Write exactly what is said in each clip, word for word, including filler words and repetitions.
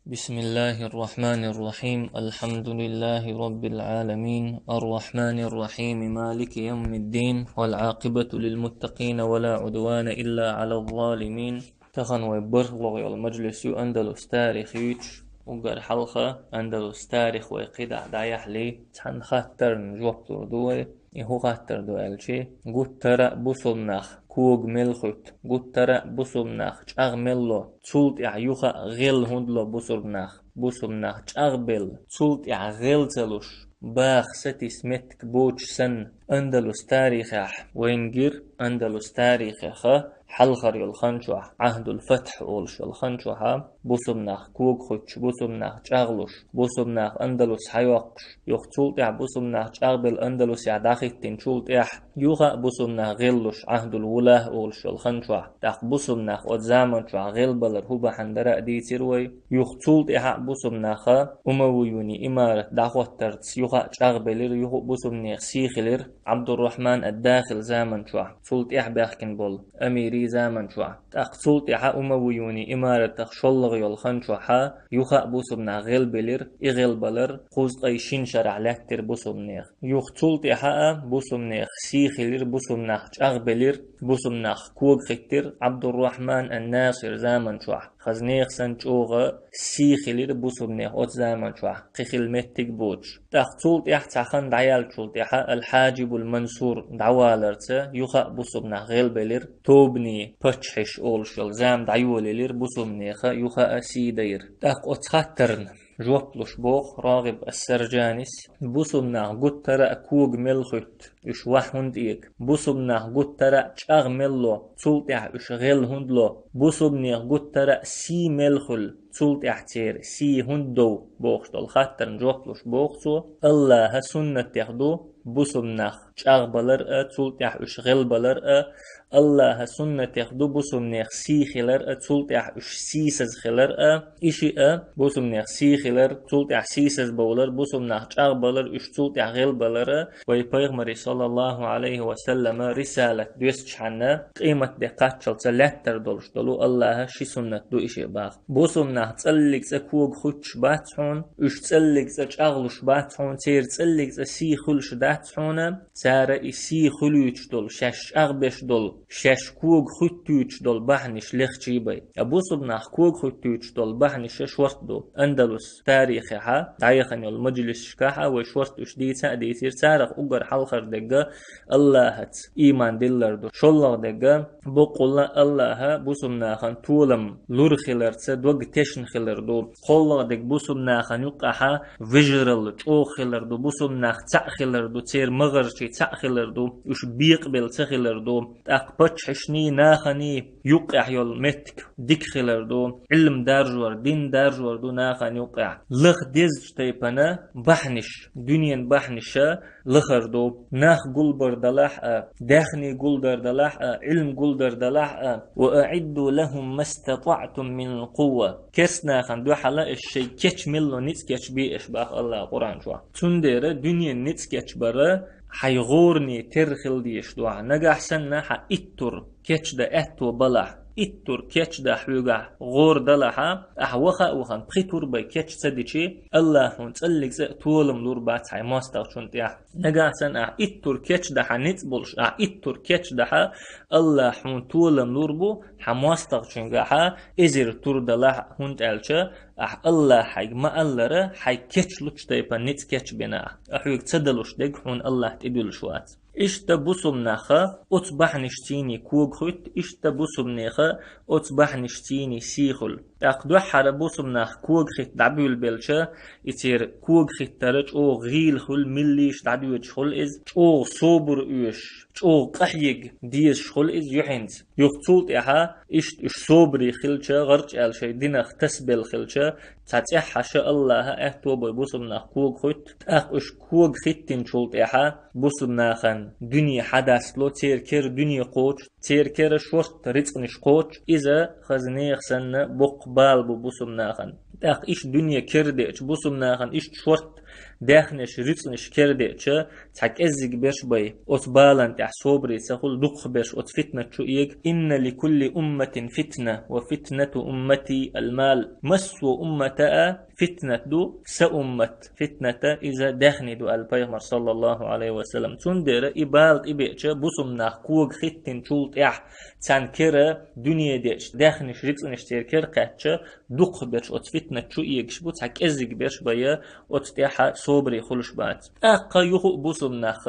بسم الله الرحمن الرحيم. الحمد لله رب العالمين. الرحمن الرحيم. مالك يوم الدين. والعاقبة للمتقين ولا عدوان إلا على الظالمين. Тахан вай бархӀлагӀа йола мажлис ю Андалус тарих юьйцуш, уггар хьалха Андалус тарих вай кхидӀа дӀаяхьале, цхьан хаттарна жоп лур ду вай. И хӀун хаттар ду аьлча, гуттара а бусулба нах кога мел хӀуьтту, гуттара а бусулба нах чӀагӀ мел ло, цул тӀаьхьа юха а гӀелла хӀунда ло бусулба нах? Бусулба нах чӀагӀбелла, цул тӀаьхьа гӀелла ца луш, баха сатийса меттиг боцуш санна, Андалус тарихехь вайна гира, Андалус тарихеха хьалхара йолу хан чохь, Ӏахдул-Фатхь олуш йолу хан чохьа, бусулба нах кога хӀуьттуш, бусулба нах чӀагӀлуш, бусулба нах Андалус схьайоккхуш, юха цул тӀаьхьа бусулба нах чӀагӀбелла Андалусехь дӀахӀиттинчул тӀаьхьа, юха а бусулба нах гӀеллуш, Ӏахдул-Вулахь олуш йолу хан чохь, тӀаккха бусулба нах оцу заман чохь гӀелбалар хӀун бахьана дара а дийцира вай. Юха цул тӀаьхьа а бусулба наха Умавиюний имарат дӀахӀоттарца юха а чӀагӀбелира, юха а бусулба нехан сий хилира Ӏабдуррахьман ад-Дахил заман чохь, цул тӀаьхьа баьхкина болу амирий заман чохь. ТӀаккха цул тӀаьхьа Умавиюний имаратах шоллагӀа йолу хан чохьа юха а бусулба нах гӀелбелира, и гӀелбалар кхузткъе шина шарахь лаьттира бусулба нехан. Юха цул тӀаьхьа а бусулба нехан сий хилира, бусулба нах чӀагӀбелира, бусулба нах кога хӀиттира Ӏабдуррахьман ан-Насир заман чохь. Хаза нехан санна чӀогӀа сий хилира бусулба нехан оцу заман чохь, кхин хилла меттиг а боцуш. ТӀаккха цул тӀаьхьа цхьа хан дӀаяьллачул тӀаьхьа Ал-Хьаджибул Мансур дӀаваларца юха а бусулба нах гӀелбелира, тобанийн паччахьаш олуш йолу зама дӀайолаелира, бусулба нехан юха а сий дайра. ТӀаккха оцу хаттарна жоп луш боху РагӀиб ас-Сарджанис, бусулба нах гуттара а кога мел хӀуьтту, уьш вахь хӀунда эга? Бусулба нах гуттара а чӀагӀ мел ло, цул тӀаьхьа уьш гӀелла хӀунда ло? Бусулба нехан гуттара а сий мел хуьлу, цул тӀаьхьа церан сий хӀунда дов? Бохуш долу хаттарна жоп луш боху цо, Аллаха суннатех ду бусулба нах чӀагӀбалар а, цул тӀаьхьа уьш гӀелбалар а, Аллаха суннатех ду бусулба нехан сий хилар а, цул тӀаьхьа уьш сийсаза хилар а, и шиъ а, бусулба нехан сий хилар, цул тӀаьхьа сийсаза бовлар, бусулба нах чӀагӀбалар, уьш цул тӀаьхьа гӀелбалар а, вай Пайхамаре, саллаллаху Ӏалайхи ва саллама, рисалат доьссичхьана, къематде кхаччалца лаьттар долуш долу Аллаха ши суннат ду и шиъ баха. Бусулба нах цӀаллиг цӀа кога хуьттуш бац хьуна, уьш цӀаллиг цӀа чӀагӀлуш бац хьуна, церан цӀаллиг цӀа сий хуьлуш дац хьуна, цара и сий хуьлуьйтуш долу, шаьш чӀагӀбеш долу, шаьш кога хуьттуьйтуш долу бахьанаш лехчий бай. Ткъа бусулба нах кога хуьттуьйтуш долу бахьанаш шорта ду. Андалус тарихехьа дӀаяхана йолу мажлисашкахьа вай шорта уьш дийца а дийцира, царах уггар хьалхара дегга Аллахаца ийман диллар ду. ШоллагӀа дегга боккъалла Аллаха бусулба нахана толам лур хиларца дог тешна хилар ду. КхоллагӀа дегга бусулба нахана юккъахьа вежаралла чӀогӀа хилар ду, бусулба нах цхьаъ хилар ду, церан магӀарший цхьаъ хилар ду, уьш бекъабелла ца хилар ду. ТӀаккха паччахьашний, наханий юккъехь йолу меттиг дика хилар ду, Ӏилма даржор, дин даржор ду нахана юккъехь. Лаха дезачу тайпана бахьанаш, дуьненан бахьанаша лахар ду. Нах гулбар далахь а, даьхний гулдар далахь а, Ӏилма гулдар далахь а, ва аӀидду лахум мастатаӀтум мин къувва. Керста нахана дуьхьала аш шайн кечбелла ницкъ кечбе аш баха Аллаха Къуръан чохь. Цундела дуьненан ницкъ кечбар хьайн гӀоране терра хила дезаш ду ахьа. Нагахь санна хьан иттур кечдан аьтто балахь, иттур кечдан хьоьгахь гӀора далахьа, ахьа ваха а вахана пхи тур бай кеч ца дичи, Аллаха хьуна цӀаллиг цӀа а толам лур бац хьайн мостагӀчунна тӀехь. Нагахь санна ахьа иттур кечдан хьан ницкъ болуш, ахьа иттур кечдахьа, Аллаха хьуна толам лур бу хьан мостагӀчуьнгахьа эзар тур далахь, хӀунда аьлча ахьа Аллаха хьайга ма-аллара, хьайга кечлучу тайпана ницкъ кечбина ахьа. Ахьоьга ца далуш дерг хьуна Аллах тӀедуьллуш вац. Иштта бусулба наха оцу бахьанашцийний кога хуьтту, иштта бусулба неха оцу бахьанашцийний сий хуьлу. ТӀаккха дуьххьара бусулба нах кога хитта дӀабуьйлабелча, и церан кога хиттара чӀогӀа гӀийла хуьлу, миллийш дӀадоьдуш хуьлу иза, чӀогӀа собар оьшуш, чӀогӀа къахьега дезаш хуьлу иза юьхьанца. Юха цул тӀаьхьа иштта уьш собаре хилча, гӀарчӀ аьлла шайн динах тасабелла хилча, цхьа цӀеххьаша Аллаха аьтто бой бусулба нах кога хуьтту, тӀаккха уьш кога хиттинчул тӀаьхьа бусулба нахана дуьне хьадасло, церан кера дуьне кхочу, церан кера шорта рицкъанаш кхочу, иза хаза нехан санна боккха бала бу бусулба нахана. ТӀаккха иштта дуьне кердеча, бусулба нахана иштта шорт даьхнаш, рицкъанаш кердеча, цхьа кӀеззиг берш бай, оцу балан тӀехь собаре ца хула, дукхахберш оцу фитнат чу эга. «Инна ли кулли умматин фитна, ва фитнату уммати ал-мал». Массо уммата а фитнат ду, сан уммат фитната иза даьхни ду, аьлла пайхамар, саллаллаху алейхи ва саллам. Цундела и бала тӀебеача, бусулба нах кога хӀиттинчул тӀехь, царна кера дуьне деча, даьхнаш, рицкъанаш церан кера кхаьчча, дукхахберш оцу фитнат чу эгаш бу, цхьа кӀеззиг берш бай, оцу тӀехь собаре хуьлуш бац. ТӀаккха юха а бусулба нах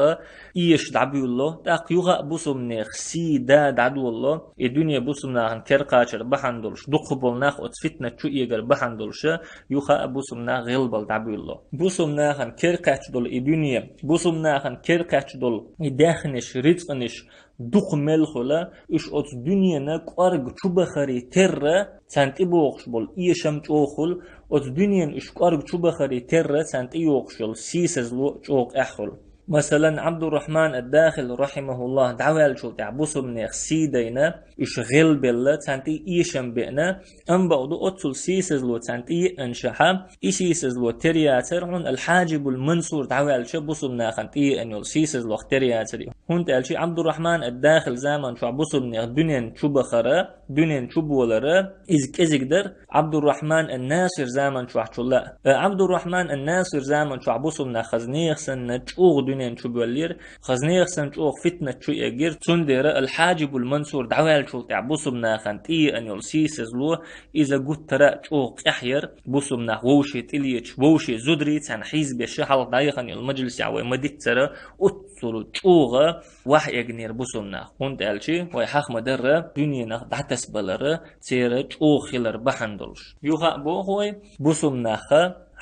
эша дӀабуьйлало, тӀаккха юха а бусулба нехан сий да дӀадолало, и дуьне бусулба нахана кера кхачар бахьана долуш, дукхахболу нах оцу фитнат чу эгар бахьана долуш, юха а бусулба нах гӀелбала дӀабуьйлало. Бусулба нахана кера кхаьчна долу и дуьне, бусулба нахана кера кхаьчна долу и даьхнаш, рицкъанаш, дукха мел хуьла, уьш оцу дуьненан кӀорга чу бахаре терра, царна тӀебогӀуш болу эшам чӀогӀа хуьла, оцу дуьненан уьш кӀорга чу бахаре терра, царна тӀейогӀуш йолу сийсазло чӀогӀа къаьхьа хуьла. Масалан, Абдуррахман ад-Дахил, рахьимахуллах, дӀаваьллачул тӀехь бусулба нехан сий дайна, уьш гӀелбелла, царна тӀе эшам беана, амма бакъду оццул сийсазло царна тӀееанчахьа, и сийсазло тера яцара хьуна Ал-Хьаджибул Мансур дӀаваьлча бусулба нахана тӀееана йолу сийсазлох тера яцара. ХӀунда аьлча Абдуррахман ад-Дахил заман чохь бусулба нехан дуьнен чу бахара, дуьнен чу болара, иза кӀезиг дара Абдуррахман ан-Насир заман чохь чу лаа. Э, Абдуррахман ан-Насир заман чохь бусулба нах хаза нехан санна чӀогӀа дуьнен чу боьллера, хаза нехан санна чӀогӀа фитнат чу эгира, цундела Ал-Хьаджибул Мансур дӀаваьллачул тӀехь бусулба нахана тӀееана йолу сийсазло, иза гуттара а чӀогӀа къаьхьа яра, бусулба нах вовше тӀелеташ, вовше зударий царна хьийзабеш хьалха дӀаяхана йолу мажлисехь вай ма-дийццара, оццул чӀогӀа ваьхьа эгнера бусулба нах. ХӀунда аьлча вай хьаха ма-дарра, дуьненах дӀатасабалар церан чӀогӀа хилар бахьана долуш. Юха а боху вай, бусулба нах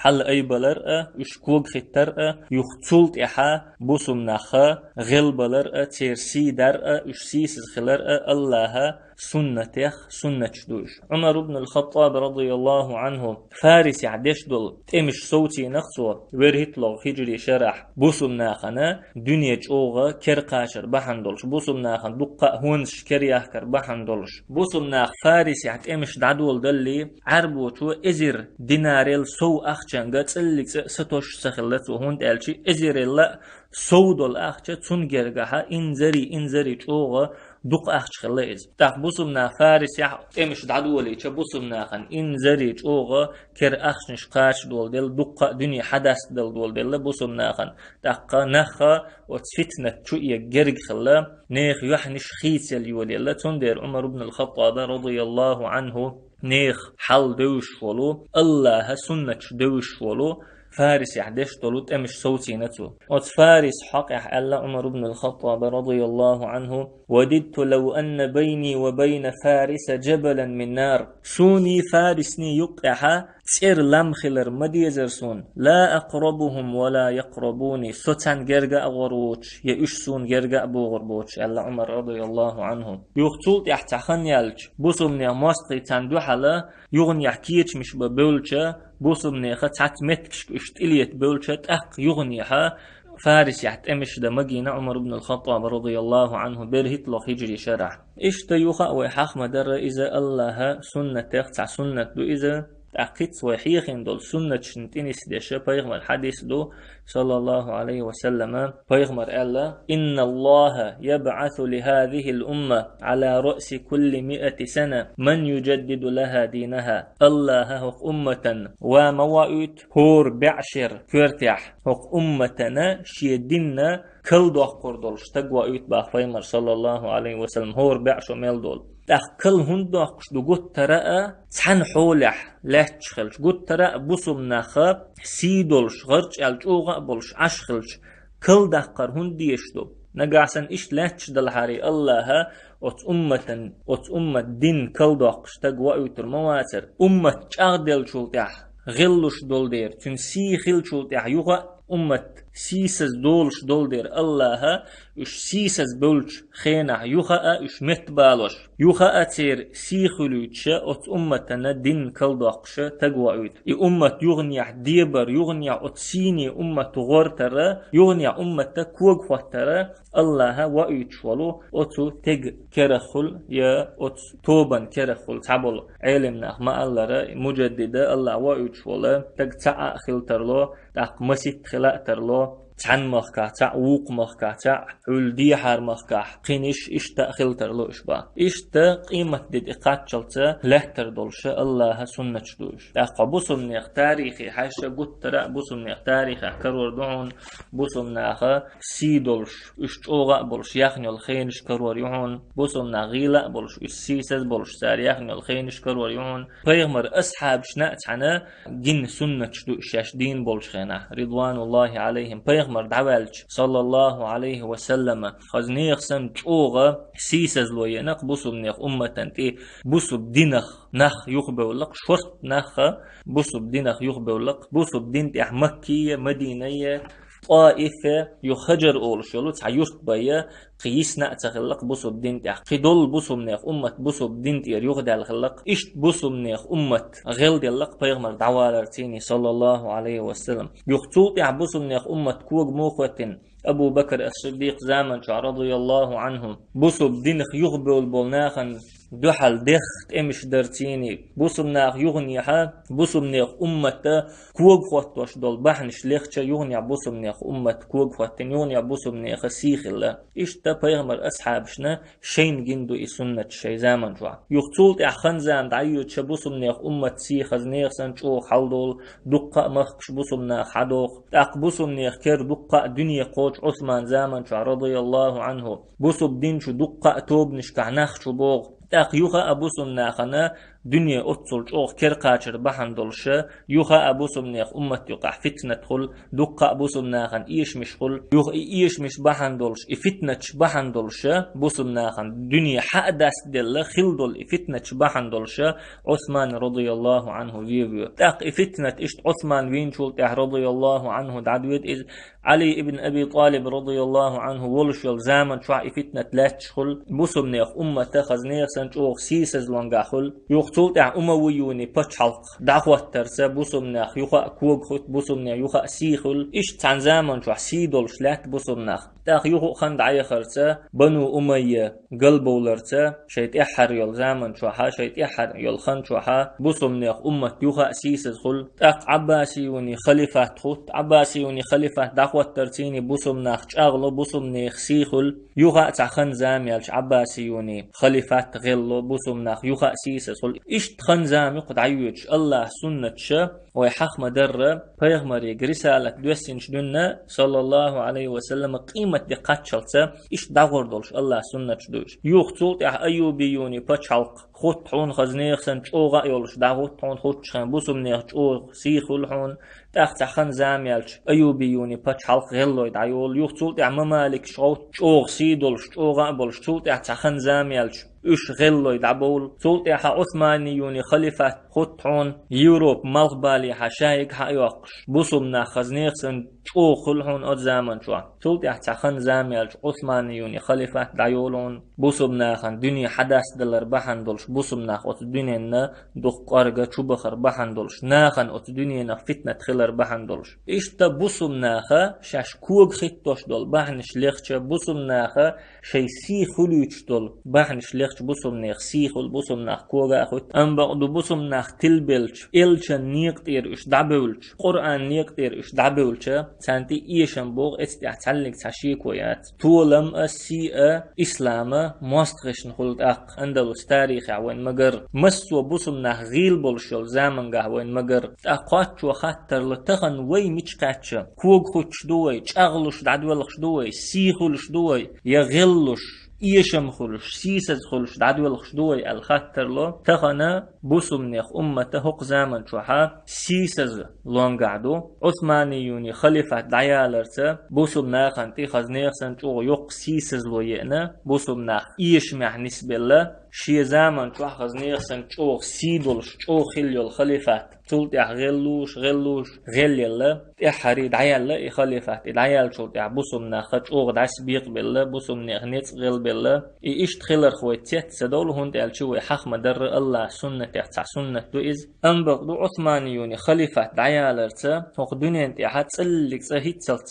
хьал айбалар а, уьш кога хӀиттар а, юха цул тӀаьхьа бусулба нах гӀелбалар а, церан сий дар а, уьш сийсаз хилар а Аллаха суннатех суннаташ ду уьш. Ӏумар ибн ал-Хаттаб, радияллаху Ӏанху, Фарисехь деш долу тӀемаш совцийнах цо, вуьрхӀитталгӀа хиджри шарахь, бусулба нахана дуьне чӀогӀа кера кхачар бахьана долуш, бусулба нахана дуккха а хӀонсаш кера яхкар бахьана долуш. Бусулба нах Фарисехь тӀемаш дӀадоладалле, Ӏаьрбочо эзар динарел сов ахчанга цӀиллиг цӀе а сатосуш ца хилла цо, хӀунда аьлча эзарелла а сов долу ахча цунна гергахьа инзаре, инзаре чӀогӀа дукха ахча хилла иза. ТӀаккха бусулба нах Фарисехь тӀемаш дӀадолийча, бусулба нахана инзаре чӀогӀа кера ахчанаш кхача доладелла, дуккха а дуьне хьадастадала доладелла бусулба нахана. ТӀаккха нах оцу фитнат чу эга герга хилла, нехан юьхьнаш хийцаелла йолаелла, цундела Ӏумар ибн ал-Хаттаба, радияллаху Ӏанху, нехан хьал девзаш волу, Аллаха суннаташ девзаш волу, Фарисехь деш долу тӀемаш совцийна цо. Оцу Фарис хьокъехь аьлла Ӏумар ибн ал-Хаттаба, радияллаху Ӏанху: «Вадидту лав анна байни ва байна Фариса джабалан мин нар». Суний Фарисний юккъехьа цӀера лам хилар ма дезара суна. «Ла акърабухум ва ла якърабуни». Со царна герга а гӀур воцуш, я уьш суна герга а богӀур боцуш, аьлла Ӏумар, радияллаху Ӏанху. Юха цул тӀаьхьа цхьа хан яьлча, бусулба нехан мостагӀий царна дуьхьала юханехьа кечамаш бан бевлча, бусулба нехан цхьацца меттигашка уьш тӀелета бевлча, тӀаккха юханехьа Фарисехь тӀемаш дан магийна Ӏумар ибн ал-Хаттаб, радияллаху Ӏанху, берхӀитталгӀа хиджри шарахь. Иштта юха а вай хьаха ма-дарра, иза Аллаха суннатех цхьа суннат ду иза, тӀаккха кхин а вай хьехийна долу суннаташна тӀе нисдеш пайхамар хьадис ду, саллаллаху Ӏалайхи ва саллама, пайхамар аьлла: «Инналлаха ябъасу ли хазихил умма Ӏала раъси кулли миати сана ман юджаддиду лаха динаха». Аллаха хӀокху умматан ва ма воуьйту хӀора бӀешеран коьртехь, хӀокху умматана шен динна калдоккхур долуш стаг воуьйту боху пайхамар, саллаллаху Ӏалайхи ва саллам, хӀора бӀешо мел долу. ТӀаккха кал хӀунда доккхуш ду? Гуттара а цхьана хьолехь лаьтташ хилча, гуттара а бусулба нах сий долуш, гӀарчӀ аьлла чӀогӀа а болуш Ӏаш хилча, кал даккхар хӀунда дезаш ду? Нагахь санна иштта лаьтташ далахьара, Аллаха оцу умматан, оцу уммат дин калдоккхуш стаг воуьйтур ма вацара. Уммат чӀагӀделлачул тӀаьхьа гӀиллуш долу дера, цуьнан сий хиллачул тӀаьхьа юха а уммат сийсаз долуш долу дера Аллаха уьш сийсаз болчу хенахь юха а уьш меттабалош, юха а церан сий хуьлуьйтуша оцу умматана дин калдоккхуша таг воуьйту. И уммат юханехь дебар, юханехь оцу сийне уммат гӀортара, юханехь уммата кога хӀоттара Аллаха воуьйтуш волу оцу тега керахула я оцу тобан керахула цхьаболу Ӏелам нах ма-аллара, мужаддида Аллаха воуьйтуш волу таг цхьаъ а хила тарло, тӀаккха маситта хила а тарло, цхьана махкахь цхьаъ, вукху махкахь цхьаъ, хьуьлла дехьара махкахь кхиниш, иштта а хила тарло уьш бан. Иштта къематде тӀе кхаччалца лаьттар долуша Аллаха суннаташ ду уьш. ТӀаккха бусумнех тарихе хьаьжча гуттара а бусумнех тарихехь карор ду хьуна, бусумнаха сий долуш, уьш чӀогӀа а болуш, яхна йолу хенаш карор ю хьуна, бусумнах гӀийла а болуш, уьш сийсаз болуш, цара яхна йолу хенаш карор ю хьуна. Пайхамар асхьабашна а цхьаьна гина суннаташ ду шаьш дийна болчу хенахь, ридвануллахи Ӏалайхим, пайхамар дӀаваьлча, саллаллаху Ӏалайхи ва саллама, хаза нехан санна чӀогӀа сийсазло еана-кх бусумнех умматан тӀе, бусуб динах нах юхабевлла-кх, шорт наха бусуб динах юхабевлла-кх, бусуб дин тӀехь Маккийе, Мадинайе, ТӀаифе, ю Хаджар олуш йолу цхьа юрт байя, кхин йисна а ца хилла-кх бусуб дин тӀехь. Кхин долу бусумнех уммат бусуб дин тӀера юхадаьлла хилла-кх. Иштта бусумнех уммат гӀелделла-кх пайхамар дӀаваларций, саллаллаху Ӏалайхи ва саллам. Юха цул тӀехь бусумнех уммат кога муха хӀоьттина? Абу Бакр ас-Сиддикъ заман чохь, радияллаху Ӏанху, бусуб динах юхабевлла болу нахана дуьхьал дехха тӀемаш дарций, бусумнах юханехьа, бусумнех уммата кога хӀоттош долу бахьанаш лехча, юханехь бусумнех уммат кога хӀоттина, юханехь бусумнеха сий хилла. Иштта пайхамар асхьабашна шайна гина ду и суннат шайн заман чохь. Юха цул тӀехь хан-зама дӀайоьдуша бусумнех уммат сий хаза нехан санна чӀогӀа хьалдолу, дуккха а махкаш бусумнах хьадоху. ТӀаккха бусумнех кер дуккха а дуьне кхочу Ӏусман заман чохь, радияллаху Ӏанху. Бусуб дин чу дуккха а тобанашкахь нах чу богӀу. ТӀаккха юха а бусумнахана дуьне оццул чӀогӀа кер кхачар бахьана долуша, юха а бусумнех уммат юкъахь фитнат хуьлу, дуккха а бусумнахана эшамаш хуьлу, юха и эшамаш бахьана долуш, и фитнаташ бахьана долуша, бусумнахана дуьне хьа а дастделла хила долу и фитнаташ бахьана долуша, Ӏусман радияллаху Ӏанху вен вен. ТӀаккха и фитнат иштта Ӏусман вийначул тӀехь радияллаху Ӏанху дӀадоьду иза, Ӏали ибн Аби ТӀалиб радияллаху Ӏанху волуш йолу заман чохь и фитнат лаьтташ хуьлу, бусумнех уммата хаза нехан санна чӀогӀа сийсазлонгахь хуьлу. Юха цул тӀехь Умавиюни пачхьалкх дӀахӀоттарца бусумнех юха а кога хӀуьтту, бусумнех юха а сий хуьлу. Иштта цхьана заман чохь сий долуш лаьтта бусумнах. ТӀаккха юха а хан дӀаяхарца, Бану Умайя галбовларца, шайн тӀаьххьара йолу заман чохьа, шайн тӀаьххьара йолу хан чохьа, бусумнех уммат юха а сийсаз хуьлу. ТӀаккха Ӏаббасиюни халифат хӀутту, Ӏаббасиюни халифат дӀахӀоттарций бусумнах чӀагӀло, бусумнех сий хуьлу. Юха а цхьа хан-зама яьлча Ӏаббасиюни халифат гӀелло, бусумнах юха а сийсаз хуьлу. Иштта хан-зама юкъа дӀайоьдуш Аллаха суннаташа, вай хьаха ма-дарра, пайхамарига рисалат доьссинчу дуьнна, саллаллаху Ӏалайхи ва саллама, къематде кхаччалца иштта дӀагӀор долуш Аллаха суннаташ ду уьш. Юха цул тӀехь Айюбиюни пачхьалкх хӀутту хьуна, хаза нехан санна чӀогӀа а йолуш дӀахӀутту хьуна, хӀуттучу хенахь бусумнех чӀогӀа сий хуьлу хьуна. ТӀаккха цхьа хан-зама яьлча Айюбиюни пачхьалкх гӀеллой дӀайолу. Юха цул тӀехь мамаликаш гӀовтту чӀогӀа сий долуш, чӀогӀа а болуш, цул тӀехь цхьа хан-зама яьлча уьш гӀеллой дӀабовлу. Цул тӀехьа Ӏусманиюни халифат хӀутту хьуна, Европа малхбалехьа шайга хьа а йоккхуш, бусумнах хаза нехан санна чӀогӀа хуьлу хьуна оцу заман чохь. Цул тӀехь цхьа хан-зама яьлча Ӏусманиюни халифат дӀайолу хьуна, бусумнахана дуьне хьадастадалар бахьана долуш, бусумнах оцу дуьненна дукха кӀорга чубахар бахьана долуш, нахана оцу дуьненах фитнат хилар бахьана долуш. Иштта бусумнаха шаьш кога хӀиттош долу бахьанаш лехча, бусумнаха шайн сий хуьлуьйтуш долу бахьанаш лехча, бусумнех сий хуьлу, бусумнах кога а хӀуьтту. Амма бакъду бусумнах тилбелча, элчан некъа тӀера уьш дӀабевлча, Къуръан некъа тӀера уьш дӀабевлча, царна тӀе эшам богӀу, эцу тӀехь цхьаьллиг цхьа шеко яц. Толам а, сий а ислама мостагӀашна хуьлу тӀаккха. Андалус тарихехь вайн ма-гарра, массо а бусумнах гӀийла болуш йолу замангахь вайн ма-гарра. ТӀаккха кхоччо хаттарла, тахана вай мича кхаьчча? Кога хӀуьттуш ду вай, чӀагӀлуш дӀадоьлхуш ду вай, сий хуьлуш ду вай, я гӀеллуш, эшам хуьлуш, сийсаз хуьлуш дӀадоьлхуш ду вай аьлла хаттарло? Тахана бусумнех уммата хӀокху заман чохьа сийсаз лонгахь ду. Ӏусманиюни халифат дӀаяларца бусумнахана тӀе хаза нехан санна чӀогӀа йоккха сийсазло еана, бусумнах эшамехь нисбелла. Шен заман чохь хаза нехан санна чӀогӀа сий долуш, чӀогӀа хилла йолу халифат. Цул тӀаьхьа гӀеллуш, гӀеллуш, гӀелъелла, тӀаьххьара дӀаяьлла и халифат. И дӀаяьллачул тӀаьхьа бусулба нах чӀогӀа дӀасабекъабелла, бусулба нехан ницкъ гӀелбелла. И иштта хиларх вай цец ца довла, хӀунда аьлча вай хьаха ма-дарра, Аллахь суннатех цхьа суннат ду иза. Амма бакъду Ӏусманийюни халифат дӀаяларца, хӀокху дуьнен тӀехь цӀаллиг цӀа хӀинццалц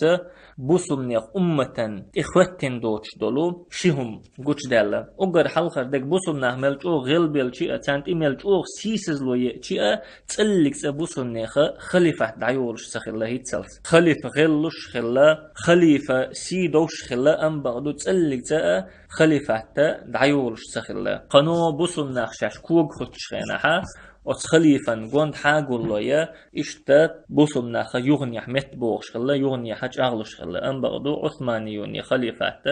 бусулба нехан умматан тӀе хӀоьттина доцуш долу ши хӀума гучудаьлла. Уггар хьалхара дерг бусулба нах мел чӀогӀа гӀелбелча а, царна тӀе мел чӀогӀа сийсазло еача а, цӀаллиг цӀа бусулба нехан халифат дӀайолуш ца хилла хӀинццалц. Халифа гӀеллуш хилла, халифа сий довш хилла, амма бакъду цӀаллиг цӀа а халифат дӀайолуш ца хилла. Кхано бусулба нах шаьш кога хӀуттучу хенахь, оцу халифан гонаха гулло я, иштта бусулба нах юханехьа меттабогӀуш хилла, юханехьа чӀагӀлуш хилла. Амма бакъду Ӏусманийюни халифат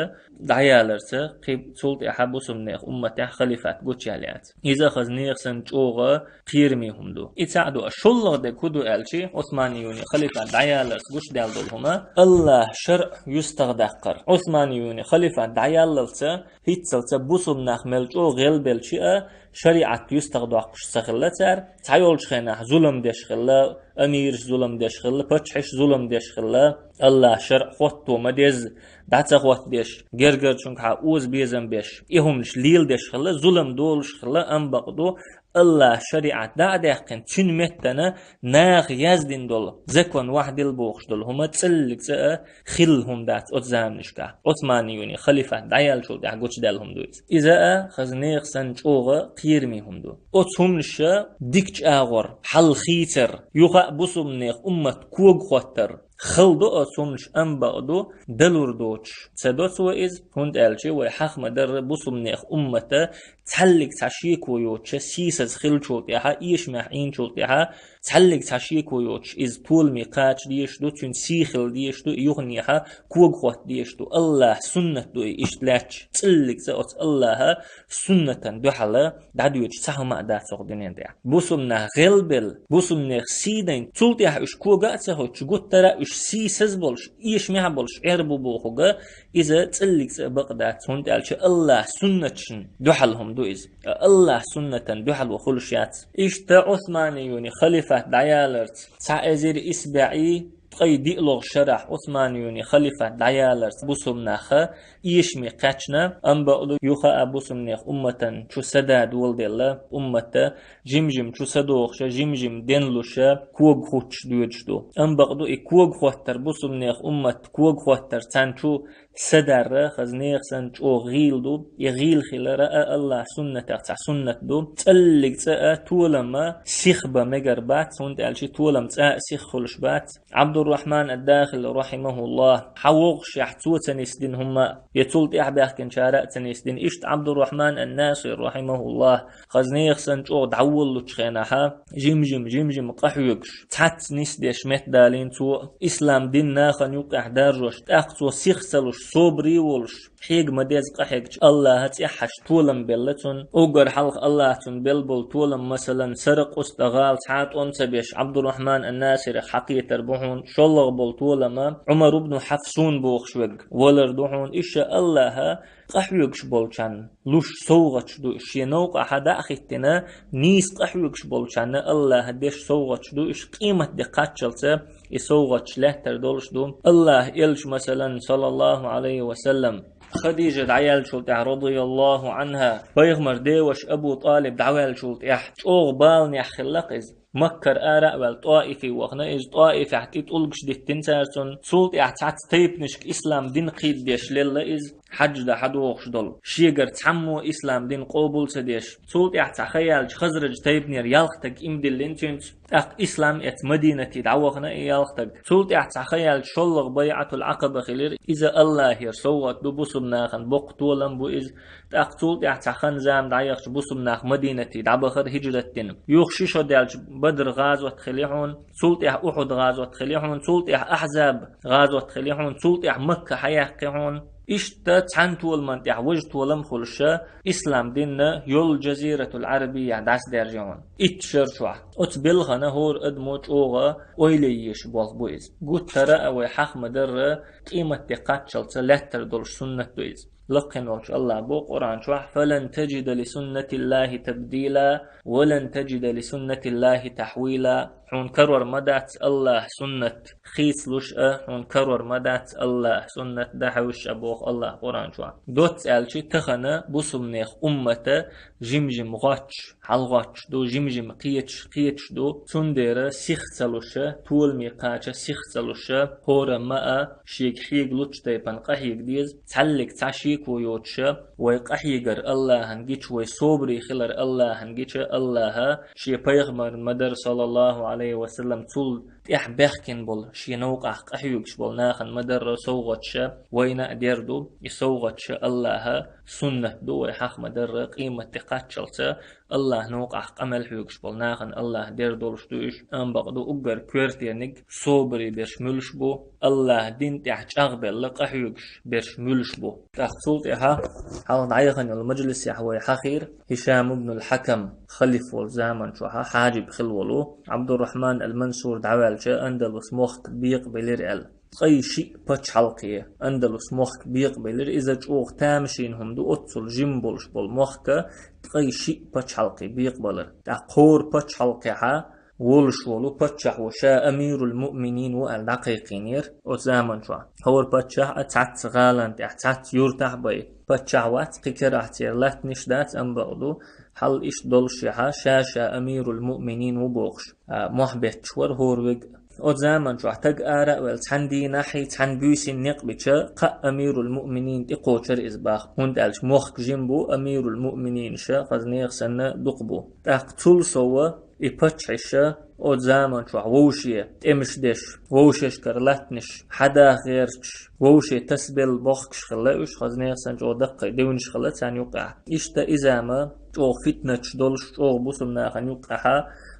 дӀаяларца, кхин цул тӀаьхьа бусулба нехан умматехь халифат гучуяьлла яц. Иза хаза нехан санна чӀогӀа кхераме хӀума ду. И цхьаъ ду, а шоллагӀа дерг хӀун ду аьлча, Ӏусманийюни халифат дӀаяларца гучудаьлла долу хӀума, Аллахь шарӀ юьстахдаккхар. Ӏусманийюни халифат дӀаяллалца, хӀинццалц бусулба нах мел чӀогӀа гӀелбелча а, шариӀат юьстахдоккхуш ца хилла цара, цхьайолчу хенахь зулам деш хилла, амираш зулам деш хилла, паччахьаш зулам деш хилла, Аллахь шарӀ хӀотто ма-дезза, дӀа ца хӀоттадеш, гергарчуьнгахьа оза безам беш, и хӀуманаш леладеш хилла, зулам долуш хилла, амма бакъду Аллахь шариӀат дӀа а даьккхина, цуьнан меттана наха яздина долу закон вахьдил бохуш долу хӀума цӀаллиг цӀа а хилла хӀума дац оцу заманашкахь. Ӏусманийюни халифат дӀаяьллачул тӀаьхьа гучудаьлла хӀума ду иза. Иза а хаза нехан санна чӀогӀа кхераме хӀума ду. Оцу хӀуманаша дикачу агӀор, хьал хийцар, юха а бусулба нехан уммат кога хӀоттар, хала до оцу хӀуманаша, амма бакъду далур доцуш ца до цо иза, хӀунда аьлча вай хьаха ма-дарра бусулба нехан уммата цхьаллиг цхьа шеко йоцуша сийсаза хиллачул тӀаьхьа, эшамехь Ӏийначул тӀаьхьа, цхьаллиг цхьа шеко йоцуш иза толаме кхача дезаш ду, цуьнан сий хила дезаш ду, и юханехьа кога хӀотта дезаш ду. Аллахь суннат ду и иштта лаьтташ, цӀаллиг цӀа оцу Аллахьа суннатан дуьхьала дӀадоьдуш цхьа хӀума а дац хӀокху дуьнен тӀехь. Бусулба нах гӀелбелла, бусулба нехан сий дайна, цул тӀаьхьа уьш кога а ца хӀуттуш, гуттара а уьш сийсаз болуш, эшамехь болуш Ӏер бу бохург, иза цӀаллиг цӀа а бакъ дац, хӀунда аьлча Аллахь суннаташна дуьхьал хӀума ду иза. Аллахь суннатан дуьхьало хуьлуш яц. Иштта Ӏусманийюни халифат дӀаяларца, цхьа эзар исс бӀе ткъе диълагӀчу шарахь Ӏусманийюни халифат дӀаяларца бусулба наха эшаме кхаьчна, амма бакъду юха а бусулба нехан умматан чу са да доладелла, уммата жим-жим чу са дохуша, жим-жим денлуша, кога хӀуттуш доьдуш ду. Амма бакъду и кога хӀоттар, бусулба нехан уммат кога хӀоттар, царна чу са дарра хаза нехан санна чӀогӀа гӀийла ду, и гӀийла хилар а Аллахь суннатех цхьа суннат ду. ЦӀаллиг цӀа а толам а сиха бан мегар бац, хӀунда аьлча толам цӀа а сиха хуьлуш бац. Ӏабдуррахьман ад-Дахили, рахьимахуллахь, хьан вогӀушехь цо ца нисдина хӀумма а, я цул тӀаьхьа баьхкинчара а ца нисдина. Иштта Ӏабдуррахьман ан-Насир, рахьимахуллахь, хаза нехан санна чӀогӀа дӀаволлучу хенахьа, жим-жим, жим-жим къахьоьгуш, цхьацца нисдеш меттадалийна цо, ислам дин нахана юккъехь даржош, тӀаккха цо сиха ца луш, собаре а волуш, хьега ма-дезза къахьегча, Аллахьа цӀеххьашха толам белла цунна. Уггар хьалха Аллахьа цунна белла болу толам, масалан, Саракъуста гӀала цхьа а тӀом ца беш, Ӏабдуррахьман ан-Насирех хьакхетар бу хьуна. ШоллагӀа болу толам а, Ӏумар ибн Хьафсун бохуш верг, валар ду хьуна. Иштта Аллахьа къахьоьгуш болчарна луш совгӀаташ ду уьш. Шен новкъахьа дӀа а хӀиттина, нийса къахьоьгуш болчарна Аллахьа деш совгӀаташ ду уьш, къематде кхаччалца и совгӀаташ лаьттар долуш ду. Аллахьан элча, масалан, саллаллаху Ӏалайхи ва саллам, Хадижа дӀаяьллачул тӀаьхьа, радияллаху Ӏанха, пайхамар деваша Абу ТӀалиб дӀаваьллачул тӀаьхьа, чӀогӀа баланехь хилла-кх иза. Маккара ара а ваьлла, ТӀоифе вахана иза, ТӀоифехь тӀе тӀулгаш диттина цара цунна. Цул тӀаьхьа цхьацца тайпанашка ислам дин кхийдадеш лелла иза, хьаьжда хьадогӀуш долу, шегара цхьаммо ислам дин къобал ца деш. Цул тӀаьхьа цхьа хан яьлча Хазраж тайпанера ялх стаг иман диллина цуьнца. ТӀаккха ислам эцна Мадинате дӀавахана и ялх стаг. Цул тӀаьхьа цхьа хан яьлча шоллагӀа байӀатул Ӏакъаба хилира. Иза Аллахьера совгӀат ду, бусулба нахана боккха толам бу иза. ТӀаккха цул тӀаьхьа цхьа хан зама дӀаяхча бусулба нах Мадинате дӀабахара хӀижрат дина. Юха ши шо даьлча Бадр гӀазот хили хьуна, цул тӀаьхьа Ухьуд гӀазот хили хьуна, цул тӀаьхьа Ахьзаб гӀазот хили хьуна, цул тӀаьхьа Макка хьаяккхи хьуна. Иштта цхьана толаман тӀехь важа толам а хуьлуша, ислам динна йолу Жазиратул Ӏарабия дӀасадаьржи хьуна. Итт шар чохь. Оцу белхана хӀора адамо чӀогӀа ойла е езаш болх бу иза. Гуттара а вай хьаха ма-дарра, къематде кхаччалца лаьттар долуш суннат ду иза. Лакхе волчу Аллаха боху Къуръан чохь: «Фалан таджида ли суннатиллахи табдила, валан таджида ли суннатиллахи тахвила». Хьуна карор ма дац Аллаха суннат хийцалуш а, хьуна карор ма дац Аллаха суннат дӀахьуьйсуш а, боху Аллаха Къуръан чохь. Доцца аьлча, тахана бусулбанех уммата жим-жим гӀоттуш, хьалагӀоттуш ду, жим-жим кхеташ, кхеташ ду. Цундела сих ца луша, толаме кхача сих ца луша, хӀора ма а, шега хьега лучу тайпана къахьега деза, цхьаллиг цхьа шеко йоцуша, вай къахьегар Аллахьан гича, вай собаре хилар Аллахьан гича, Аллаха шен пайхамарна ма-дарра, саллаллаху Ӏалайхи ва саллам, цул тӀаьхьа баьхкина болу, шен новкъахь къахьоьгуш болу нахана ма-дарра совгӀатша вайна а дер ду. И совгӀатша Аллаха суннат ду, вай хьаха ма-дарра къематде кхаччалца Аллаха новкъахь къамел хьоьгуш болу нахана Аллаха дер долуш ду уьш. Амма бакъ ду, уггар коьртениг собаре берш муьлш бу, Аллаха дин тӀехь чӀагӀбелла къахьоьгуш берш муьлш бу. ТӀаккха цул тӀаьхьа хьалха дӀаяхана йолу мажлисехь вай хьахийра Хишам ибн ал-Хьакам халиф волу заман чохьа хьаджиб хилла волу. Абдуррахман ал-Мансур дӀаваьлча, Андалус мохк бекъабелира аьлла. Ткъе шиъ пачхьалкхе Андалус мохк бекъабелира. Иза чӀогӀа тамашийна хӀума ду, оццул жим болуш болу мохк ткъе шиъ пачхьалкхе бекъабалар. ТӀаккха хӀора пачхьалкхехьа волуш волу паччахь ву, ша амирул муъминин ву аьлла дӀакхайкхийнера оцу заман чохь. ХӀора паччахь а цхьацца гӀалан тӀехь, цхьацца юьртахь бай. Паччахь вац, кхин карахь церан латтанаш дац, амма бакъ ду, хьал иштта долушехьа, ша-ша амирул муъминин ву бохуш, а, мохь бетташ вара хӀора вега. Оцу заман чохь таг ара а ваьлла, цхьана дийнахьий, цхьана буьйсин некъ бича, кхаа амирул муъминин тӀекхочура иза баха, хӀунда аьлча мохк жим бу, амирул муъминин ша хаза нехан санна дукха бу. ТӀаккха цул сова и паччахьаша оцу заман чохь вовше тӀемаш деш, вовшашкара латтанаш хьадаха гӀерташ, вовше тасабелла бохкуш хилла уьш, хаза нехан санна чӀогӀа даккхий девнаш хилла царна юккъехь. Иштта и зама чӀогӀа фитнаташ долуш, чӀогӀа бусулба нахана юккъехьа,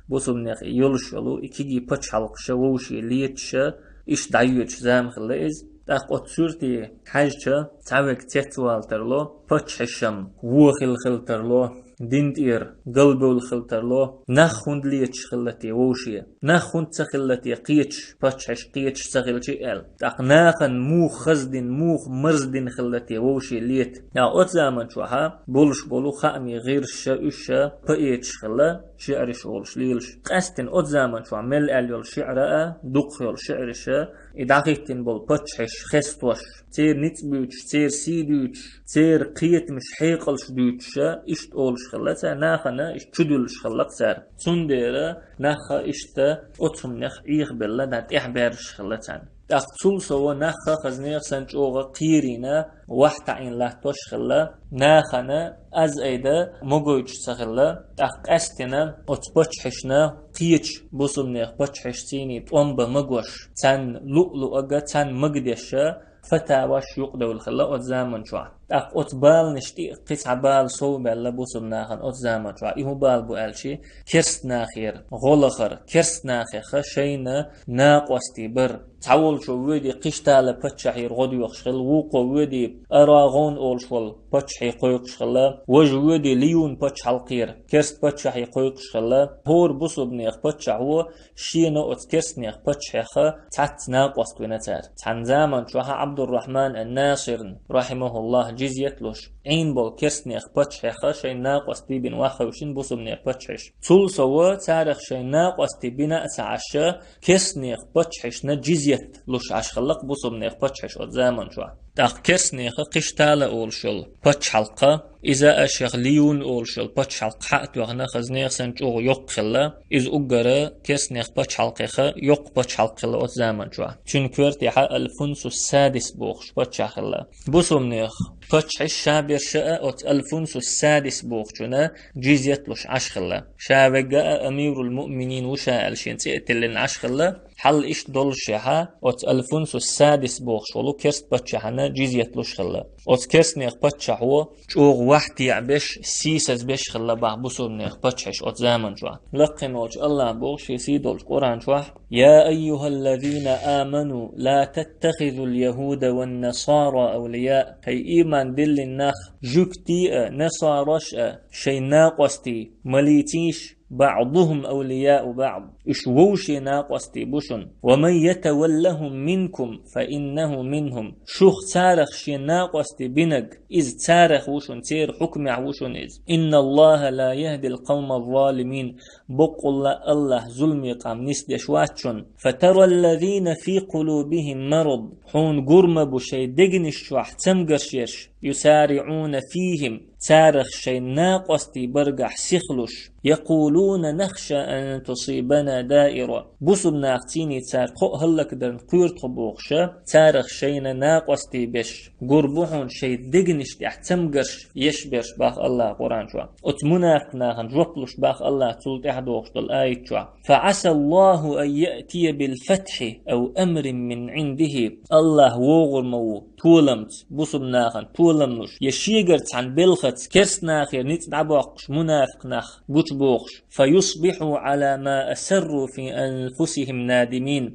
бусулбанех и йолуш йолу, и кегий пачхьалкхаша вовше леташа, иштта дӀайоьдуш зама хилла иза. ТӀаккха оцу суьрте хьаьжча, цхьа вега цецвала тарло, паччахьашам вон хилла хила тарло, дин тӀера галбевлла хила тарло, нах хӀунда леташ хилла те вовше, нах хӀунда ца хилла те кхеташ, паччахьаш кхеташ ца хилча аьлла. ТӀаккха нахана муха хаза дина, муха марза дина хилла те вовше лета. ТӀаккха оцу заман чохьа болуш болу хаамийн гӀирсаша, уьш ша поэташ хилла, шиӀараш олуш лелаш. Къаьсттина оцу заман чохь мел аьлла йолу шиӀра а, дукха йолу шиӀараш а, и дӀахӀиттина болу паччахьаш хестош, церан ницкъ буьйцуш, церан сий дуьйцуш, церан кхетамаш, хьекъалш дуьйцуша, иштта олуш хилла цара, нахана иштта чудуьллуш хилла-кх цара. Цундела нахха иштта оцу хӀуманех Ӏехабелла, дӀа тӀехбаьржаш хилла царна. ТӀаккха цул сова нахха хаза нехан санна чӀогӀа кхерийна, вахь таӀийна латтош хилла, нахана аз айда магойтуш ца хилла, тӀаккха къаьсттина оцу паччахьашна кхечу бусулбанех паччахьашций тӀом бан магош, царна луъ-луъага, царна магадеша, фатаваш юкъадевлла хилла оцу заман чохь. ТӀаккха оцу баланаш тӀе кхин цхьа бала совбаьлла бусулба нахана оцу заман чохь. И хӀун бала бу аьлчи, керст нахера гӀо лахар, керст нахеха шайна накъостий бар. Цхьаволчо воьди Кхиштала паччахьера гӀо доьхуш хилла, вукхо воьди Арагъон олуш волу паччахье кхойкхуш хилла, важа воьди Лиюн пачхьалкхера керст паччахье кхойкхуш хилла. ХӀора бусулбанех паччахь ву, шена оцу керстнех паччахьеха цхьацца накъост вина цара. Цхьана заман чохьа Абдуррахман ан-Насирна, рахьимахуллах, джизйет луш, Ӏийна болу керстнех паччахьеха шайн накъостий бина ваха хевшина бусулбанех паччахьаш. Цул сова царах шайн накъостий бина а ца Ӏаш, керстнех паччахьашна джизйет луш Ӏаш хилла-кх бусулбанех паччахьаш оцу заман чохь. ТӀаккха керстнеха Кхиштала олуш йолу пачхьалкха, иза а шех Лиюн олуш йолу пачхьалкха хьа а тоьхна, хаза нехан санна чӀогӀа йоккха хилла, иза уггара керстнех пачхьалкхеха йоккха пачхьалкх хилла оцу заман чохь. Цуьнан коьртехьа Алфунсус Садис бохуш паччахь хилла. Бусулбанех паччахьаш ша берша а оцу Алфунсус Садис бохучунна джизйет луш Ӏаш хилла. Ша вегга а амирул муъминин ву ша аьлла шен цӀе а тиллина Ӏаш хилла. Хьал иштта доллушехьа, оцу Алфунсус Садис бохуш волу керст паччахьана джизйет луш хилла. Оцу керстнех паччахь ву чӀогӀа вахь теӀа беш, сийсаз беш хилла бах бусулбанех паччахьаш оцу заман чохь. Лакхе волчу Аллах боху шен сий долчу Къуръан чохь: «Я айюхаллазина аману, ла таттахизул яхуда ван насара авлия». Хьай ийман диллина нах, жуьгтий а, насараш а шайн накъостий ма лийцийша, بعضهم أولياء بعض. Уьш вовшийн накъостий бу шун. ومن يتولهم منكم فإنه منهم. Шух царах шен накъостий бинаг, из царах ву шун, церан хьукмехь ву шун из. إن الله لا يهدي القوم الظالمين. Боккъалла Аллахь зуламе къам нисдеш вац шун. فترى الذين في قلوبهم مرض. Хьуна гур ма бу шайн дегнаш чохь цамгарш еш, يسارعون فيهم, царах шайн накъостий баргахь сихлуш, يقولون نخشى أن تصيبنا دائرة. Бусулба нах цийний цара тхо а хӀаллакдарна кхоьру тхо бохуша, царах шайна накъостий беш, гур бу хьуна шайн дегнаш тӀехь цамгарш еш берш бах Аллахь Къуръан чохь. Оцу мунафикъ нахана жоп луш бах Аллахь цул тӀаьхьа дохуш долу аят чохь. فعسى الله أن يأتي بالفتح أو أمر من عنده. Аллахь вогӀур ма ву толамца, бусулба нахана толам луш, я шегара цхьана белхаца керст нахера ницкъ дӀабоккхуш, мунафикъ нах гучубохуш. فيصبحوا على ما أسروا في أنفسهم نادمين.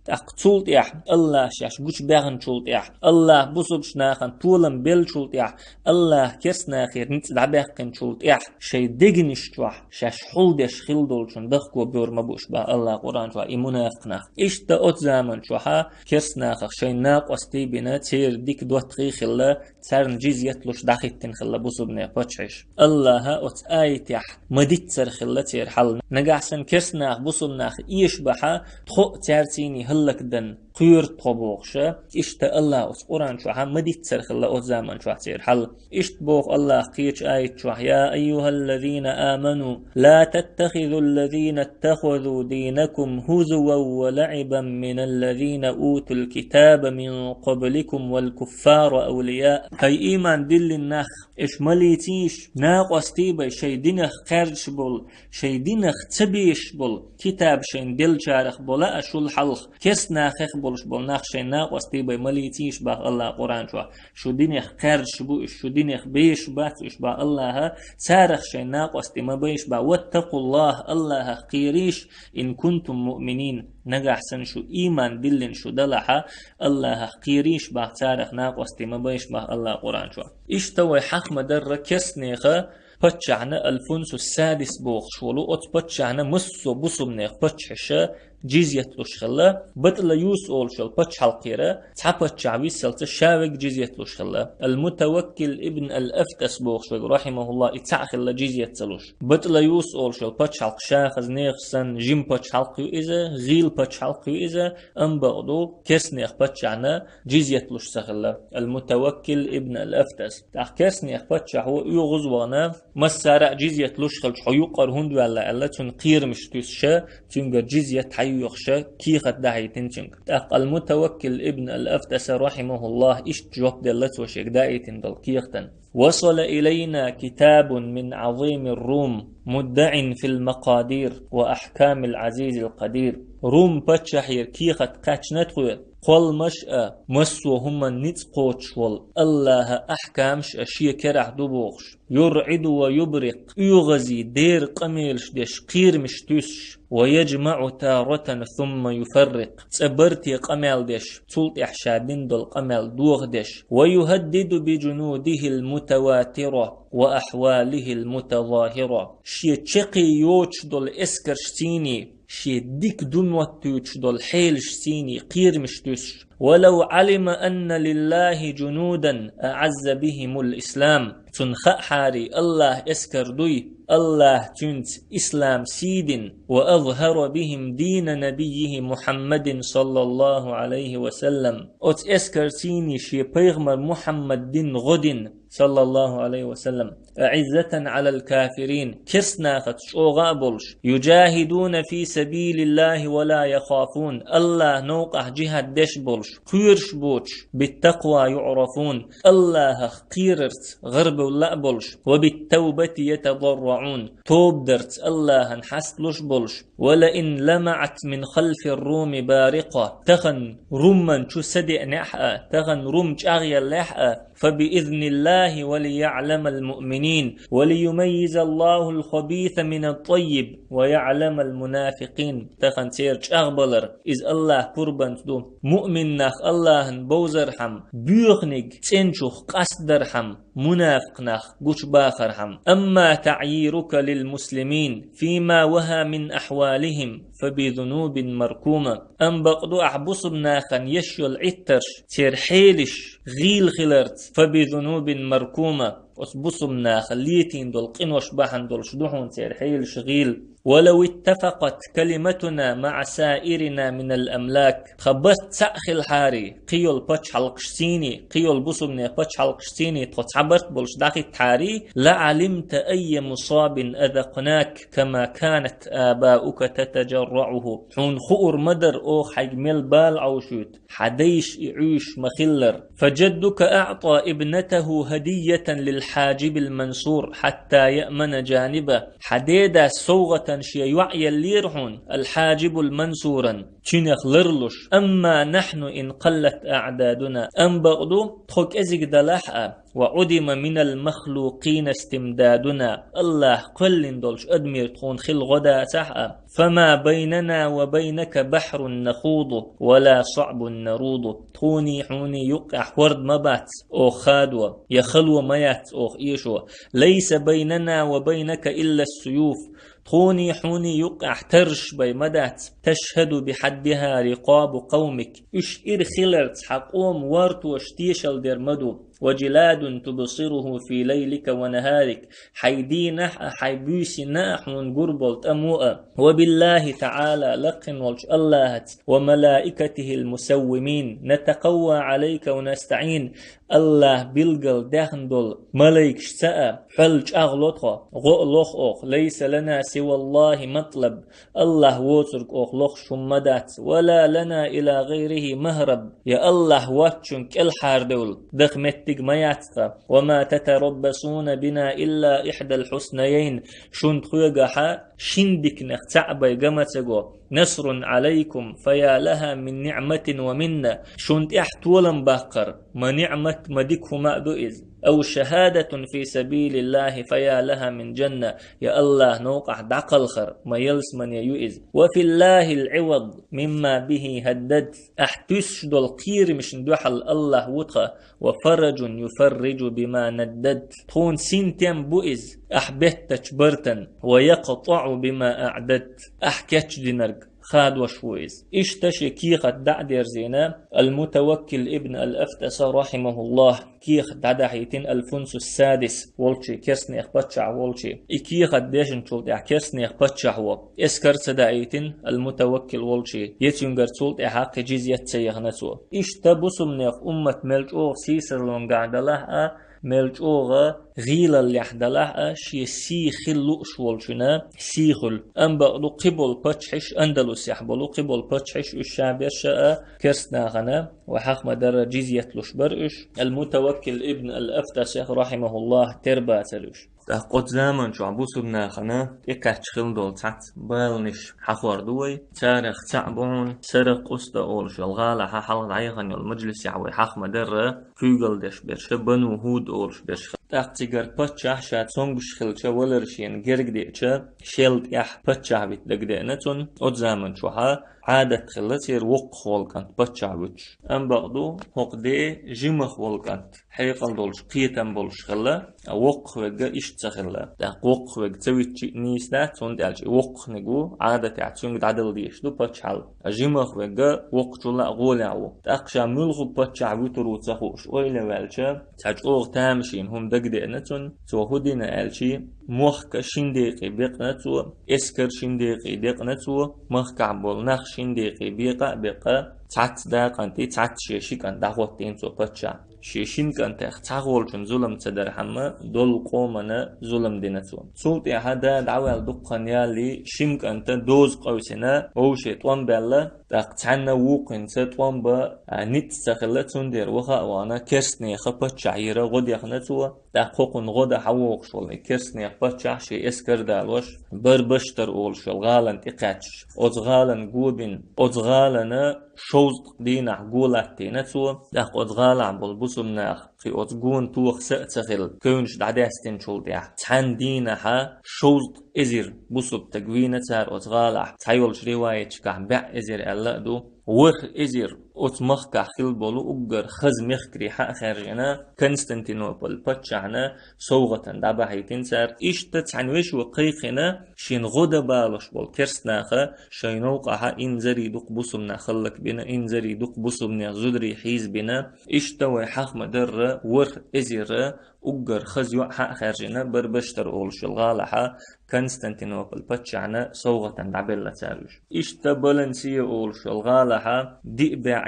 ТӀаккха цул тӀаьхьа, Аллахь шаьш гучубаьхначул тӀаьхьа, Аллахь бусулба нахана толам беллачул тӀаьхьа, Аллахь керст нахера ницкъ дӀабаьккхинчул тӀаьхьа, шайн дегнаш чохь шаьш хьулдеш хилла долчун дахко бевр ма бу уьш бах Аллахь Къуръан чохь и мунафикъ нах. Иштта оцу заман чохьа керст нахах шайн накъостий бина, церан дика доттагӀий хилла, царна джизйат луш дӀахӀиттина хилла бусулбанех паччахьаш. Аллахьа оцу аятехь ма-диццара хилла церан хьал. Нагахь санна керст нах бусулба нах эшабахьа, тхо а цаьрцийний хӀаллакдан кхоьру тхо бохуша, иштта Аллахьа оцу Къуръан чохьа ма-диццара хилла оцу заман чохь церан хьал. Иштта боху Аллахьа кхечу аят чохь: يا أيها الذين آمنوا لا تتخذوا الذين اتخذوا دينكم هزوا ولعبا من الذين أوتوا الكتاب من قبلكم والكفار أولياء. ХӀай ийман диллина нах, аш ма лецийша накъостий бай шайн динах кхаьрдаш болу, шайн динах ца безаш болу, китаб шайна деллачарах болу а шул хьалха, керст нахах болуш болу нах шайн накъостий бай ма лецийша бах Аллахьа Къуръан чохь. Шу динех кхаьрдаш бу уьш, шу динех безаш бац уьш бах Аллахьа, царах шайн накъостий ма байша бах. واتقوا الله, Аллахьах кхерийша, إن كنتم مؤمنين, нагахь санна шу ийман диллина шу далахьа, Аллахьах кхерийша бах, царах накъостий ма байша бах Аллахьа Къуръан чохь. Иштта вай хьахма дарра керст неха паччахьна Аль-Фунсу Садис бохуш волу, оцу паччахьна массо а бусулбанех паччахьаша джизйат луш хилла, БатӀлаюс олуш йолу пачхьалкхера цхьа паччахь виссалца ша верг джизйат луш хилла. Аль-Мутаваккил ибн Аль-Афтас бохуш верг, рахьимахуллахь, и цхьаъ хилла джизйат ца луш. БатӀлаюс олуш йолу пачхьалкх ша хаза нехан санна жима пачхьалкх ю иза, гӀийла пачхьалкх ю иза, амма бакъду керст нех паччахьна джизйат луш ца хилла. Аль-Мутаваккил ибн Аль-Афтас. ТӀаккха керст нех паччахьо оьгӀаз вахана, массара а джизйат луш хилча, хьо юккъара хӀунда ваьлла аьлла, цунна кхерамаш туьсуша, цуьнгара джизйат хьайоьхуша, кехат дахьийтина цуьнга. ТӀаккха Аль-Мутаваккил ибн Аль-Афтаса, рахьимахуллахь, иштта жоп делла цо шега даийтина долу кехатан. وصل إلينا كتاب من عظيم الروم مدع في المقادير وأحكام العزيز القدير. Рум паччахьера кехат кхаьчна тхоьга, кхолламаш а, массо а хӀуманна ницкъ кхочуш волу Аллахьа ахькамаш а шен керахь ду бохуш. يرعد ويبرق, оьгӀазе дера къамелаш деш, кхерамаш туьсуш, ويجمع تارة ثم يفرق, цкъа барте къамел деш, цул тӀаьхьа ша дина долу къамел дохадеш, ويهدد بجنوده المتواترة وأحواله المتظاهرة, шен чаккхе йоцуш долу эскаршцийний, шен дика ду моттуьйтуш долу хьелашцийний кхерамаш туьсуш. ولو علم أن لله جنودا أعز بهم الإسلام. Цунна хаахьарий, Аллахьа эскар дуй, Аллахьа цуьнца ислам сий дина, وأظهر بهم دين نبيه محمد صلى الله عليه وسلم. Оцу эскарцийний шен пайхамар Мухьаммад дин гӀо дина, саллаллаху алейхи ва саллам, أعزة على الكافرين, керст нахаца чӀогӀа а болуш, يجاهدون في سبيل الله ولا يخافون, Аллахьа новкъахь джихад деш болуш, кхоьруш боцуш, بالتقوى يعرفون, Аллахьах кхерарца гӀарабевлла а болуш, وبالتوبة يتضرعون, тоба дарца Аллахьан хьасталуш болуш, ولئن لمعت من خلف الروم بارقة, тахана румман чу са деанехь а, тахана рум чӀагӀъеллехь а, فبإذن الله الله وليعلم المؤمنين وليميز الله الخبيث من الطيب ويعلم المنافقين. Тахан церан чӀагӀбалар, иза Аллахь пурбанца ду. Муъмин нах Аллахьан бовзархьама, боьханиг цӀенчух къастдархьама, мунафикъ нах гучабахархьама. أما تعييرك للمسلمين فيما وهى من أحوالهم فبذنوب مركومة. Амма бакъду ахь бусулба нахана еш йолу Ӏиттарш, церан хьелаш гӀийла хиларца, فبذنوب مركومة, оцу бусулба наха летийна долу къинош бахьана долуш ду хьуна церан хьелаш гӀийла. ولو اتفقت كلمتنا مع سائرنا من الأملاك. Тхан барт цхьаъ хилахьарий, кхин йолу пачхьалкхашций, кхин йолу бусулбанийн пачхьалкхашций тхо цхьа барт болуш дӀахӀиттахьарий, لعلمت أي مصاب أذقناك كما كانت آباؤك تتجرعه. Хьуна хуур ма дара оха хьайга мел бала Ӏовшуьйту, хьан дайша и Ӏуьйшуш ма-хиллара. فجدك أعطى ابنته هدية للحاجب المنصور حتى يأمن جانبه. Хьан дедас совгӀатана шен йоӀ еллера хьуна, аль-Хьаджибул Мансуран, цуьнах ларлуш. أما نحن إن قلت أعدادنا. Амма бакъду, тхо кӀезиг далахь а, وعدم من المخلوقين استمدادنا. Аллахь кхоьллина долчу адамера тхуна хилла гӀо дацахь а, فما بيننا وبينك بحر نخوض ولا صعب نروض. Тхуний хьуний юккъехь хӀорд ма бац оха хадо, я хало ма яц оха эшо. ليس بيننا وبينك إلا السيوف. Тхуний хьуний юккъехь тарраш бен ма дац. تشهد بحدها رقاب قومك. Уьш ира хиларца хьан къоман вортоша тешалла дер ма ду. وجلاد تبصره في ليلك ونهارك. Хьайн дийнахь а, хьайн буьйсина а хьуна гур болу тӀамо а. وبالله تعالى, лакхина волчу Аллахьаца, وملائكته المسومين نتقوى عليك ونستعين. Аллахь билггал даьхна долу малайкашца а хьол чӀагӀло тхо, гӀо а лоху оха. ليس لنا سوى الله مطلب. Аллахь воцург оха лохуш хӀумма дац. ولا لنا إلى غيره مهرب. Я Аллахь воцчунна кӀелхьардевлла даха меттиг ма яц тхан. وما تتربصون بنا إلا إحدى الحسنيين. Шуна тхоьгахьа шин диканах цхьаъ бен га ма ца го. نصر عليكم فيا لها من نعمة ومنة. Шуна тӀехь толам баккхар ма ниӀмат, ма дика хӀума а ду иза. أو شهادة في سبيل الله فيا لها من جنة. Я Аллахь новкъахь дӀакхалхар ма ялсамане ю иза. وفي الله العوض مما به هددت. Ахь туьсуш долу кхерамашна дуьхьал Аллахь ву тхан. وفرج يفرج بما نددت. Тхуна синтем бу иза ахь беттачу бартан. ويقطع بما أعددت. Ахь кечдинарг хадош ву иза. Иштта шен кехат дӀа а дерзийна, Аль-Мутаваккил ибн Аль-Афтаса, рахьимахуллахь, кехат дӀадахьийтина Аль-Фунсус Садис волчу, керстанех паччахь волчу. И кехат дешначул тӀаьхьа керстанех паччахьо эскар ца даийтина Аль-Мутаваккил волчу, я цуьнгара цул тӀаьхьа кхин джизйат ца яхана цо. Иштта бусулбанех уммат мел чӀогӀа сийсазлонгахь далахь а, мел чӀогӀа гӀийлаллехь далахь а, шен сий хила лууш волчунна сий хуьлу. Амма бакъду кхиболу паччахьаш, Андалусехь болу кхиболу паччахьаш, уьш ша берш а керстанахана, вай хьаха ма-дарра, джизйат луш бара уьш. Аль-Мутаваккил ибн Аль-Афтасех, рахьимахуллахь, тера бацара уьш. ТӀаккха оцу заманчохь бусулбанахана тӀекхаьчча хилла долу цхьацца баланаш хьахор ду вай. Царах цхьаъ бу хьуна Саракъуста олуш йолу гӀалахьа хьалха дӀаяхана йолу мажлисехь вай хьаха ма-дарра, куьйгалла деш берш, Бану ХӀуд олуш берш. ТӀаккха цигара паччахь ша цомгуш хилча, валар шена герга деача, шел тӀехь паччахь вита дагадеана цунна. Оцу заманчохьа Ӏадат хилла церан воккхах волу кӀант паччахь вуьтуш. Амма бакъду, хӀокху де жимах волу кӀант, хьекъал долуш, кхетам болуш хилла, а воккхах верг иштта ца хилла. ТӀаккха воккхах верг ца витчи а нийса дац, хӀунда аьлча и воккханиг ву, Ӏадатехь цуьнга дӀадала дезаш ду паччахьалла. Жимах верг воккхачул а гӀолехь ву. ТӀаккха ша муьлхха паччахь вуьтур ву ца хууш ойла ваьлча, цхьа чӀогӀа тамашийна хӀума дагадеана цунна. Цо хӀун дина аьлчи, мохка шин декъе бекъна цо, эскар шин декъе декъна цо, махкахь болу нах шин декъе бекъа а бекъа, цхьацца дакъан тӀе цхьацца шен ши кӀант дӀахӀоттийна цо паччахь. Шен шин кӀантех цхьа гӀолчун зулам ца дархьама, долу къомана зулам дина цо. Цул тӀаьхьа да дӀаваьлла дуккха хан ялале, шин кӀанта доза къевсина, вовше тӀом баьлла, тӀаккха цхьаьнна вукхуьнца тӀом бан, а, ницкъ ца хилла, цундела ваха а вахана, керстанеха паччахь йира гӀо дехна цо, тӀаккха хӀокхунна гӀо дан хьавогӀуш волу и керстанех паччахь шен эскар далош, Барбаштар олуш йолу гӀалана тӀекхаьчча, оцу гӀалана го бина, оцу гӀалана шовзткъа дийнахь го латтийна цо, тӀаккха оцу гӀалахь болу бусулба нах кхин оцу гонан тоха са а ца хилла, кевнаш дӀадаьстинчул тӀаьхьа, цхьана дийнахьа шовзткъа эзар бусулба стаг вийна цара оцу гӀалахь, цхьайолчу риваяташкахь бӀе эзар аьлла а ду. ВорхӀ эзар оцу махкахь хилла болу уггар хаза мехкарий схьа а хаьржина, Константинополь паччахьна совгӀатана дӀабахьийтина цара. Иштта цхьана вешо кхайкхина, шена гӀо дан балош болу керстанаха шайн новкъахьа инзаре дукха бусулба нах хӀаллакбина, инзаре дукха бусулба нехан зударий хьийзабина. Иштта вай хьаха ма-дарра, ворхӀ эзар уггар хаза йоӀ схьа а хаьржина, Барбаштар олуш йолу гӀалахьа Константинополь паччахьна совгӀатана дӀабелла цара уьш. Иштта Балансия олуш йолу гӀалахьа диъ бӀе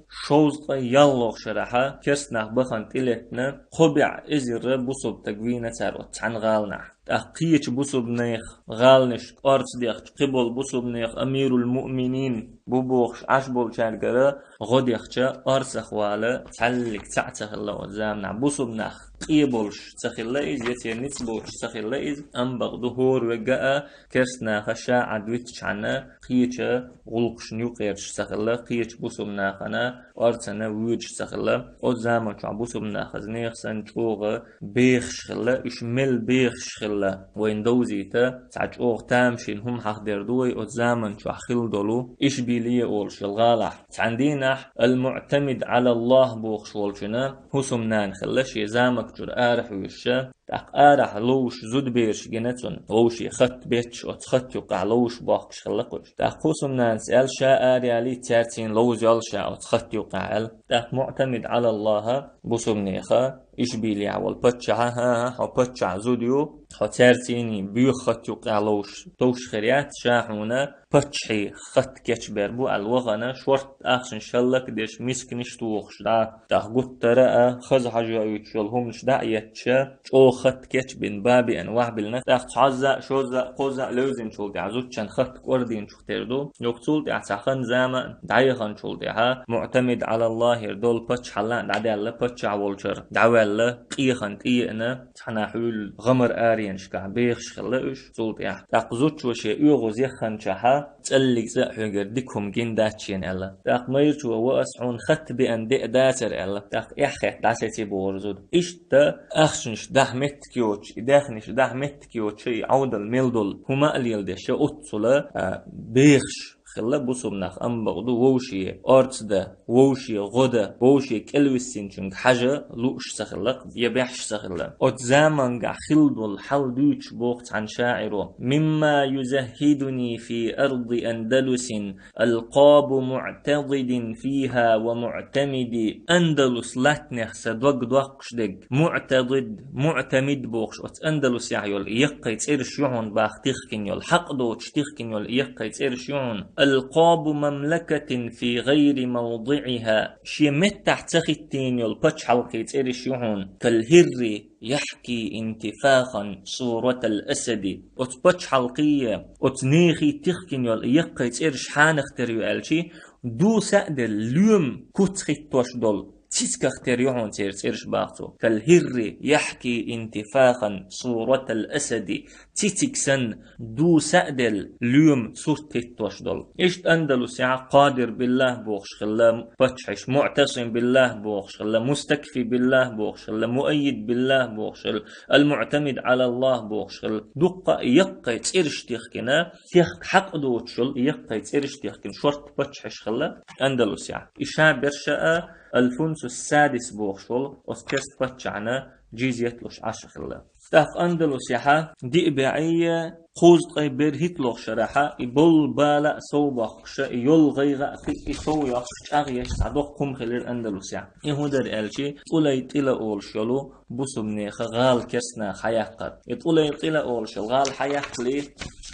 шовзткъе ялхолгӀачу шарахьа керстанах бахана тӀелеттина, кхо бӀе эзар бусулба стаг вийна цара оцу цхьана гӀаланахь. ТӀаккха кхечу бусулба нехан гӀаланашка орца дехча, кхиболу бусулба нехан амирул-муъминин бу бохуш Ӏаш болчаьргара гӀо дехча, орцах вала цхьаллиг цхьаъ ца хилла оцу заманахь. Бусулба нах къе болуш ца хилла иза, я церан ницкъ боцуш ца хилла иза, амма бакъду хӀора верг а керстанаха ша Ӏад витчхьана, кхечу гӀуллакхашна юкъерчаш ца хилла, кхечу бусулба нахана орцана воьдуш ца хилла. Оцу заман чохь бусулба нах хаза нехан санна чӀогӀа бехаш хилла, уьш мел бехаш хилла, вайна довзийта, цхьа чӀогӀа тамашийна хӀума хьахдер ду вай оцу заман чохь хилла долу Ишбилия олуш йолу гӀалахь. Цхьана дийнахь Ал-МуӀтамид Ӏала АллахӀ бохуш волчуьнан хӀусамнана хилла шен заманчуьра арахьуьйсуша, тӀаккха арахь ловзуш зудабераш гина цунна, вовшийн хатта бетташ оцу хатта юккъехь ловзуш бохкуш хилла кхуьш. ТӀаккха хӀусамнанас аьлла, ша араяьлча цаьрцийна ловза йолу ша оцу хатта юккъехь аьлла. ТӀаккха МуӀтамид Ӏала АллахӀа бусулба нехан Ишбилехь волу паччахьа, хӀан-хӀа, хьо паччахь зуда ю, хьо цаьрцийна боьха хатта юккъехь ловзуш товш хир яц, ша хьуна паччахьан хатта кечбер бу аьлла вахана, шортта ахчанаш хӀаллакдеш, мисканаш тухуш дӀа. ТӀаккха гуттара а хаза хьожа йоуьйтуш йолу хӀуманаш дӀа а етташ, чӀогӀа хатта кечбина, бан беана вахьбиллина. ТӀаккха цхьозза а, шозза а, кхозза а левзинчул тӀаьхьа зудчун хатта кӀордийначух тера ду. Юха цул тӀаьхьа цхьа хан-зама дӀаяханчул тӀаьхьа МуӀтамид Ӏала АллахӀера долу паччахьалла дӀадаьлла, паччахь волчуьра дӀаваьлла, къехана тӀееана, цхьана хьуьлла гӀамар аренашкахь бехаш хилла уьш цул тӀаьхьа. ТӀаккха зудчо шен оьгӀаз яхханчохьа, цӀаллиг цӀа а хьоьгура дика хӀума гина дац шена аьлла. ТӀаккха майрачо: «Ва ас хьуна хатта беана де а дацара», — аьлла. ТӀаккха эхь хетта дӀасеци бохура зуда. Иштта ахчанаш дахьа меттиг йоцуш, и даьхнаш дахьа меттиг йоцуш, и Ӏовдал мел долу хӀума а леладеш, оццула, а, бехаш хилла бусулба нах, амма бакъду вовше орца дан, вовше гӀо дан, вовше кӀелвиссинчуьнга хьажа лууш ца хилла, я бехаш ца хилла. Оцу замангахь хилла долу хьал дуьйцуш боху цхьана шаӀиро: «Мимма юзаххидуни фи арди Андалусин алкъабу муӀтадидин фиха ва муӀтамиди». Андалус латтанех сан дог доккхуш дерг муӀтадид, муӀтамид бохуш оцу Андалусехь йолу яккхий цӀераш ю хьуна, бах, тихкина йолу, хьакъ доцуш тихкина йолу яккхий цӀераш ю хьуна. Алкъабу мамлакатин фи гъайри мавдиӀиха. Шен меттахь ца хӀиттийна йолу пачхьалкхий цӀераш ю хьуна. Кал хӀирри яхьки интифахан суратал асади. Оцу пачхьалкхий, оцу нехий тихкина йолу яккхий цӀераш хьанах тера ю аьлчи, дуса а делла, лоьма куц хӀиттош долу цицках тера ю хьуна церан цӀераш, бах цо. Кал хӀирри яхьки интифахан суратал асади. Цициг санна, дуса а делла, лоьма сурт хӀиттош долу. Иштта Андалусехь Къадир биллахӀ бохуш хилла паччахьаш, МуӀтасим биллахӀ бохуш хилла, Мустакфи биллахӀ бохуш хилла, Муаййид биллахӀ бохуш хилла, Ал-МуӀтамид Ӏала АллахӀ бохуш хилла. Дуккха а яккхий цӀераш тихкина, техка хьакъ доцуш йолу яккхий цӀераш тихкина шортта паччахьаш хилла Андалусехь. И ша берш а Алфунсус Садис бохуш волу оцу керста паччахьна джизйет луш Ӏаш хилла. ТӀаккха Андалусехьа диъ бӀе кхузткъе берхӀитталгӀа шарахьа и болу бала а совбоккхуша, и йолу гӀайгӀа а кхин а и сов йоккхуш, чӀагӀъеш цхьа доккха хӀума хилира Андалусехь. И хӀун дара аьлчи, ТӀулайтӀила олуш йолу бусулба нехан гӀала керстанаха хьаяккхар. И ТӀулайтӀила олуш йолу гӀала хьаяккхале,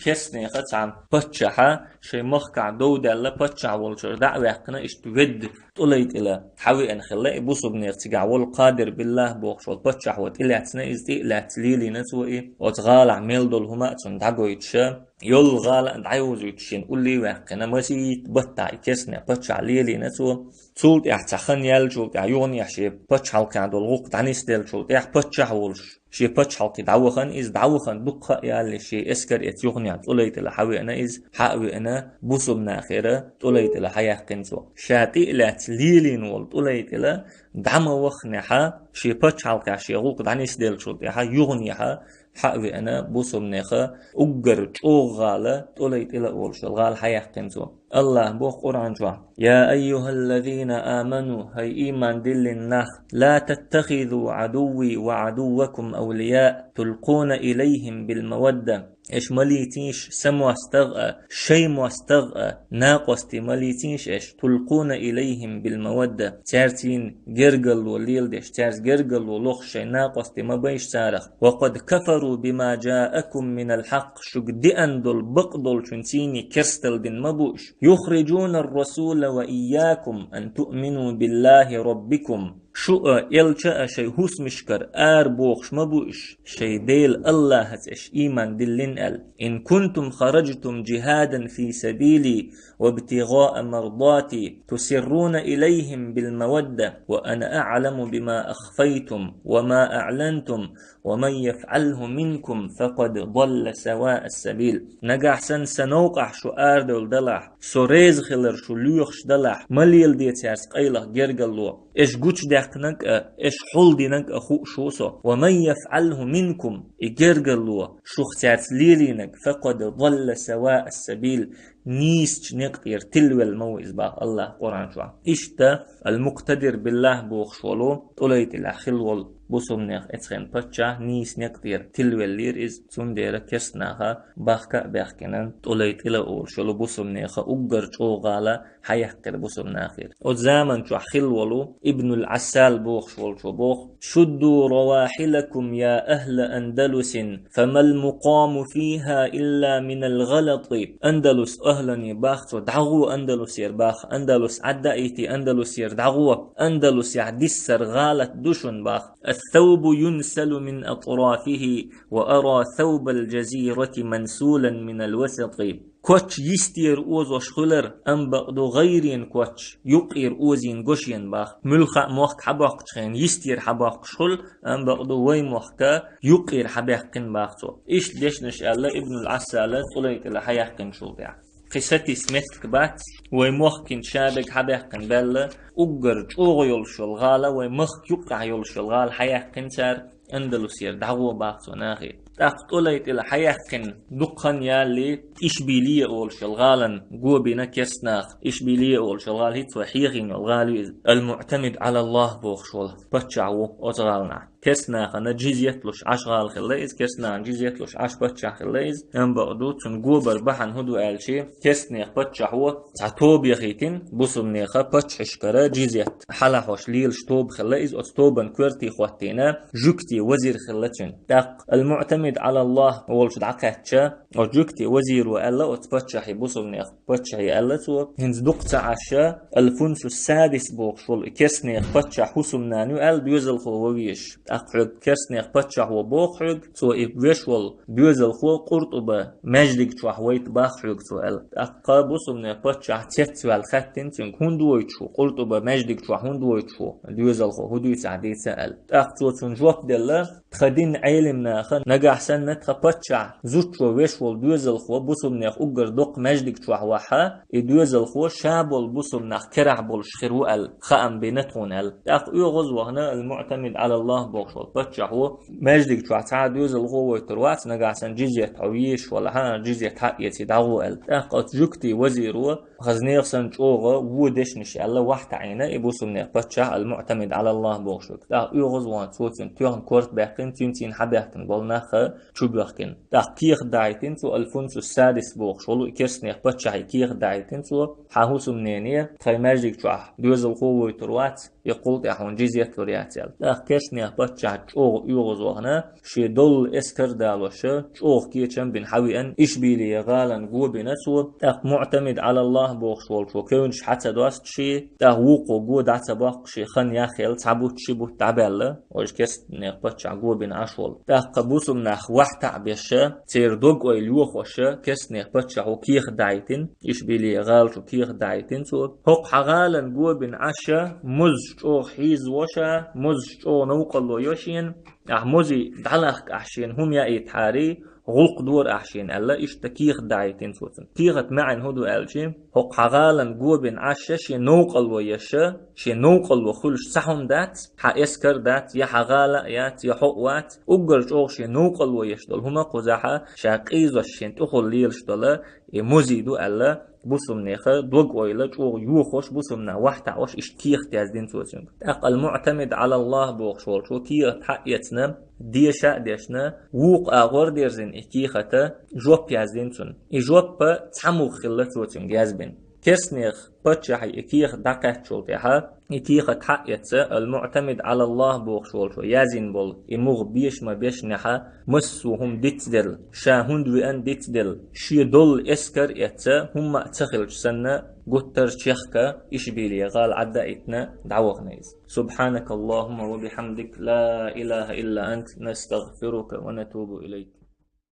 керстанеха цхьана паччахьа шайн махкахь дов даьлла, паччахь волчуьра дӀа а ваьккхина, иштта ведда ТӀулайтӀила хьавеана хилла, и бусулба нехан цигахь волу Къадир биллахӀ бохуш волу паччахьо тӀелаьцна, иза тӀе а лаьцна лелийна цо и, оцу гӀалахь мел долу хӀума а цунна дӀагойтуша, йолу гӀала а дӀайовзуьйтуш шена улле а ваьккхина, масийтта баттахь и керстанех паччахь лелийна цо. Цул тӀаьхьа цхьа хан яьллачул тӀаьхьа юханехьа шен пачхьалкхехь долу гӀуллакх дӀанисделлачул тӀаьхьа паччахь а волуш, шен пачхьалкхе дӀавахана иза, дӀавахана дуккха а ялале шен эскар эцна юханехьа ТӀулайтӀила хьан веана иза, хьан а веана бусулба нахера ТӀулайтӀила хьан яьккхина цо. Ша тӀе а лаьцна лелийна волу ТӀулайтӀила дӀа ма ваханехьа, шен пачхьалкхехь шен гӀуллакх дӀанисделлачул тӀаьхьа юханехьа хьан а веана бусулба неха уггар чӀогӀа гӀала ТӀулайтӀила а волуш йолу гӀала хьан яьккхина цо. АллахӀа боху Къуръан чохь: «يا أيها الذين آمنوا», хӀай ийман диллина нах, «لا تتخذوا عدوي وعدوكم أولياء تلقون إليهم بالمودة». Аша ма лецийша сан мостагӀ а, шайн мостагӀ а накъостий ма лецийша аша, «تلقون إليهم بالمودة», цаьрца гергарло леладеш, цаьрца гергарло лохуш шайн накъостий ма байша царах. «وقد كفروا بما جاءكم من الحق», шуьга деана долу бакъдолчуьнца керсталла дина ма бу уьш. «يخرجون الرسول وإياكم أن تؤمنوا بالله ربكم». Шу а, элча а шайн хӀусамашкара ара бохуш ма бу уьш, шайн Дела АллахӀаца аша ийман диллина аьлла. «إن كنتم خرجتم جهادا في سبيلي وابتغاء مرضاتي تسرون إليهم بالمودة وأنا أعلم بما أخفيتم وما أعلنتم ومن يفعله منكم فقد ضل سواء السبيل». Нагахь санна сан новкъахь шу арадевлла далахь, со реза хилар шу лоьхуш далахь, ма леладе цаьрца къайлаха гергарло. Аша гучудаьккхинарг а, аша хьулдинарг а хууш ву со. «ومن يفعله منكم», и гергарло шух цаьрца лелийнарг, «فقد ضل سواء السبيل», нийсачу некъа тӀера тилвелла ма ву иза, боху АллахӀа Къуръан чохь. Иштта «Ал-Мукътадир биллахӀ» бохуш волу, ТӀулайтӀилахь хилла волу бусулба нехан эцхен паччахь, нийса некъа тӀера тилвеллера иза, цундела керстанаха бахка а баьхкина, ТӀулайтӀила а олуш йолу бусулба нехан уггар чӀогӀа гӀала хьан яьккхира бусулба нахера. Оцу заман чохь хилла волу Ибнул Ӏассал бохуш волчо боху: «شدوا رواحلكم يا أهل أندلس فما المقام فيها إلا من الغلط». Андалус ахӀлане боху цо, дӀагӀо Андалусера боху, Андалус Ӏадда а йитий, Андалусера дӀагӀо, Андалусехь диссар гӀалат ду шуна боху. «الثوب ينسل من أطرافه وأرى ثوب الجزيرة منسولا من الوسط». Коч йистера озош хуьлура, амма бакъду гӀайренан коч юккъера озийна го шена боху. Муьлхха а мохк хьабоккхучу хенахь йистера хьабоккхуш хуьлу, амма бакъду вайн мохк юккъера хьабаьккхина боху цо. Иштта дешнаш аьлла Ибнул Ӏассала ТӀулайтӀила хьан яьккхинчул тӀаьхьа. Кхин сатийса меттиг бац, вайн мохк хӀинца шадерг хьабаьккхина баьлла, уггар чӀогӀа йолуш йолу гӀала, вайн махка юккъехь йолуш йолу гӀала хьан яьккхина цара, Андалусера дӀагӀо боху цо нахе. ТӀаккха ТӀулайтӀила хьан яьккхина дукха хан ялале, Ишбилия олуш йолу гӀалана го бина керстанаха. Ишбилия олуш йолу гӀала хӀинца вай хьехийна йолу гӀала ю иза. Ал-МуӀтамид Ӏала АллахӀ бохуш волу паччахь ву оцу гӀаланахь. Керстанахана джизьят луш Ӏаш гӀала хилла иза, керстанахана джизьят луш Ӏаш паччахь хилла иза. Амма бакъду, цунна го бар бахьана хӀун ду аьлча, керстанех паччахьо цхьа тоба яхийтина, бусулба нехан паччахьашкара джизьят хьалахьош лелаш тоба хилла иза, оцу тобан коьрте хӀоттийна жуьгти вазир хилла цуьнан. ТӀаккха Ал-МуӀтамид Ӏала АллахӀ волчу дӀакхаьчча, оцу жуьгти вазиро аьлла оцу паччахье, бусулба нехан паччахье аьлла цо: «ХӀинца дукха ца Ӏаш, Алфунсус Садис бохуш волу и керстанех паччахь хӀусамнана ю аьлла доьзалхо ван везаш. ТӀаккха хьоьга керстанех паччахьо боху хьоьга, цо и веш волу доьзалхо Къуртуба маьждиг чохь вайта боху хьоьга цо», аьлла. ТӀаккха бусулба нехан паччахь цецваьлла хаьттина цуьнга: «ХӀунда войтуш ву, Къуртуба маьждиг чохь хӀунда войтуш ву, доьзалхо хӀун дуьйцу ахь дийца?» аьлла. ТӀаккха цо цунна жоп делла: «Тхан динан Ӏелимнаха, нагахь санна тхан паччахь зудчо веш волу доьзалхо бусулба нехан уггар доккха маьждиг чохь вахь, и доьзалхо ша болу бусулба нах керахь болуш хир ву аьлла, хаам бина тхуна», аьлла. ТӀаккха оьгӀаз вахана Ал-МуӀтамид Ӏала АллахӀ бохуш волу паччахьо: «Маьждиг чохь цхьа а доьзалхо войтур вац, нагахь санна джизьят хьо везаш валахь, джизьят хьаэций дӀагӀо», аьлла. ТӀаккха оцу жуьгти вазиро, хаза нехан санна чӀогӀа вон дешнаш аьлла, вахь таӀийна и бусулба нехан паччахь Ал-МуӀтамид Ӏала АллахӀ бохуш верг. ТӀаккха оьгӀаз вахана цо цуьнан тоьхна корта баьккхина, цуьнца хьабаьхкина болу нах чу боьхкина. ТӀаккха кехат дахьийтина цо Алфунсус Садис бохуш волу и керстанех паччахье, кехат дахьийтина цо: «Хьан хӀусамнене, тхайн маьждиг чохь доьзалхо войтур вац, и кхул тӀехь хьуна джизьят лур яц», аьлла. ТӀаккха керстанех паччахь чӀогӀа оьгӀаз вахана, шен доллу эскар а далош, чӀогӀа кечам бина хьавеана, Ишбилия гӀалана го бина цо. ТӀаккха МуӀтамид Ӏала АллахӀ бохуш волчо кевнаш хьа ца достуш, тӀаккха вукхо го дӀа ца боккхуш, хан яхъелла, цхьа бутт, ши бутт дӀабаьлла, оцу керстанех паччахь го бина Ӏаш волу. ТӀаккха бусулба нах вахьтаӀ беш, церан дог-ойла йохош, керстанех паччахьо кехат дӀахӀиттина, Ишбилия гӀала чу кехат дӀахӀиттина цо. ХӀокху хьан гӀалана го бина Ӏаш, музаш чӀогӀа хьийзаво ша, музаш чӀогӀа новкъарло йо шена, ахь музий дӀалахка ахь шена хӀума яийтахьара, гӀуллакх дора ахь шена аьлла, иштта кехат дӀахӀиттина цо цунна. Кехатан маьӀна хӀун ду аьлча, хӀокху хьан гӀалана го бина Ӏаш, шен новкъарло еш, шен новкъарло хуьлуш цхьа хӀума дац, хьан эскар дац, я хьан гӀала а яц, я хьо а вац, уггар чӀогӀа шен новкъарло еш долу хӀума кхузахь ша къийзош шен тӀехула лелаш долу и музий ду аьлла, бусулба нехан дог-ойла чӀогӀа йохош, бусулба нах вахьтаӀош, иштта кехат яздина цо цуьнга. ТӀаккха ал-МуӀтамид Ӏала АллахӀ бохуш волчо кехат хьаэцна, деша а дешна, вукху агӀор дерзина и кехата жоп яздина цунна. И жоп цхьа мугӀ хилла цо цуьнга язбина. Керстанех паччахьа и кехат дӀакхаьччул тӀаьхьа, и кехат хьаэцна, ал-МуӀтамид Ӏала АллахӀ бохуш волчо язйина болу и мугӀ беш ма бешнехь, массо а хӀума дицделла, ша хӀунда веана дицделла, шен долу эскар а эцна, хӀумма а ца хилча санна, гуттар а чехка Ишбилия гӀала Ӏадда а итна, дӀавахана иза. سبحانك اللهم وبحمدك، لا إله إلا أنت، نستغفرك ونتوب إليك.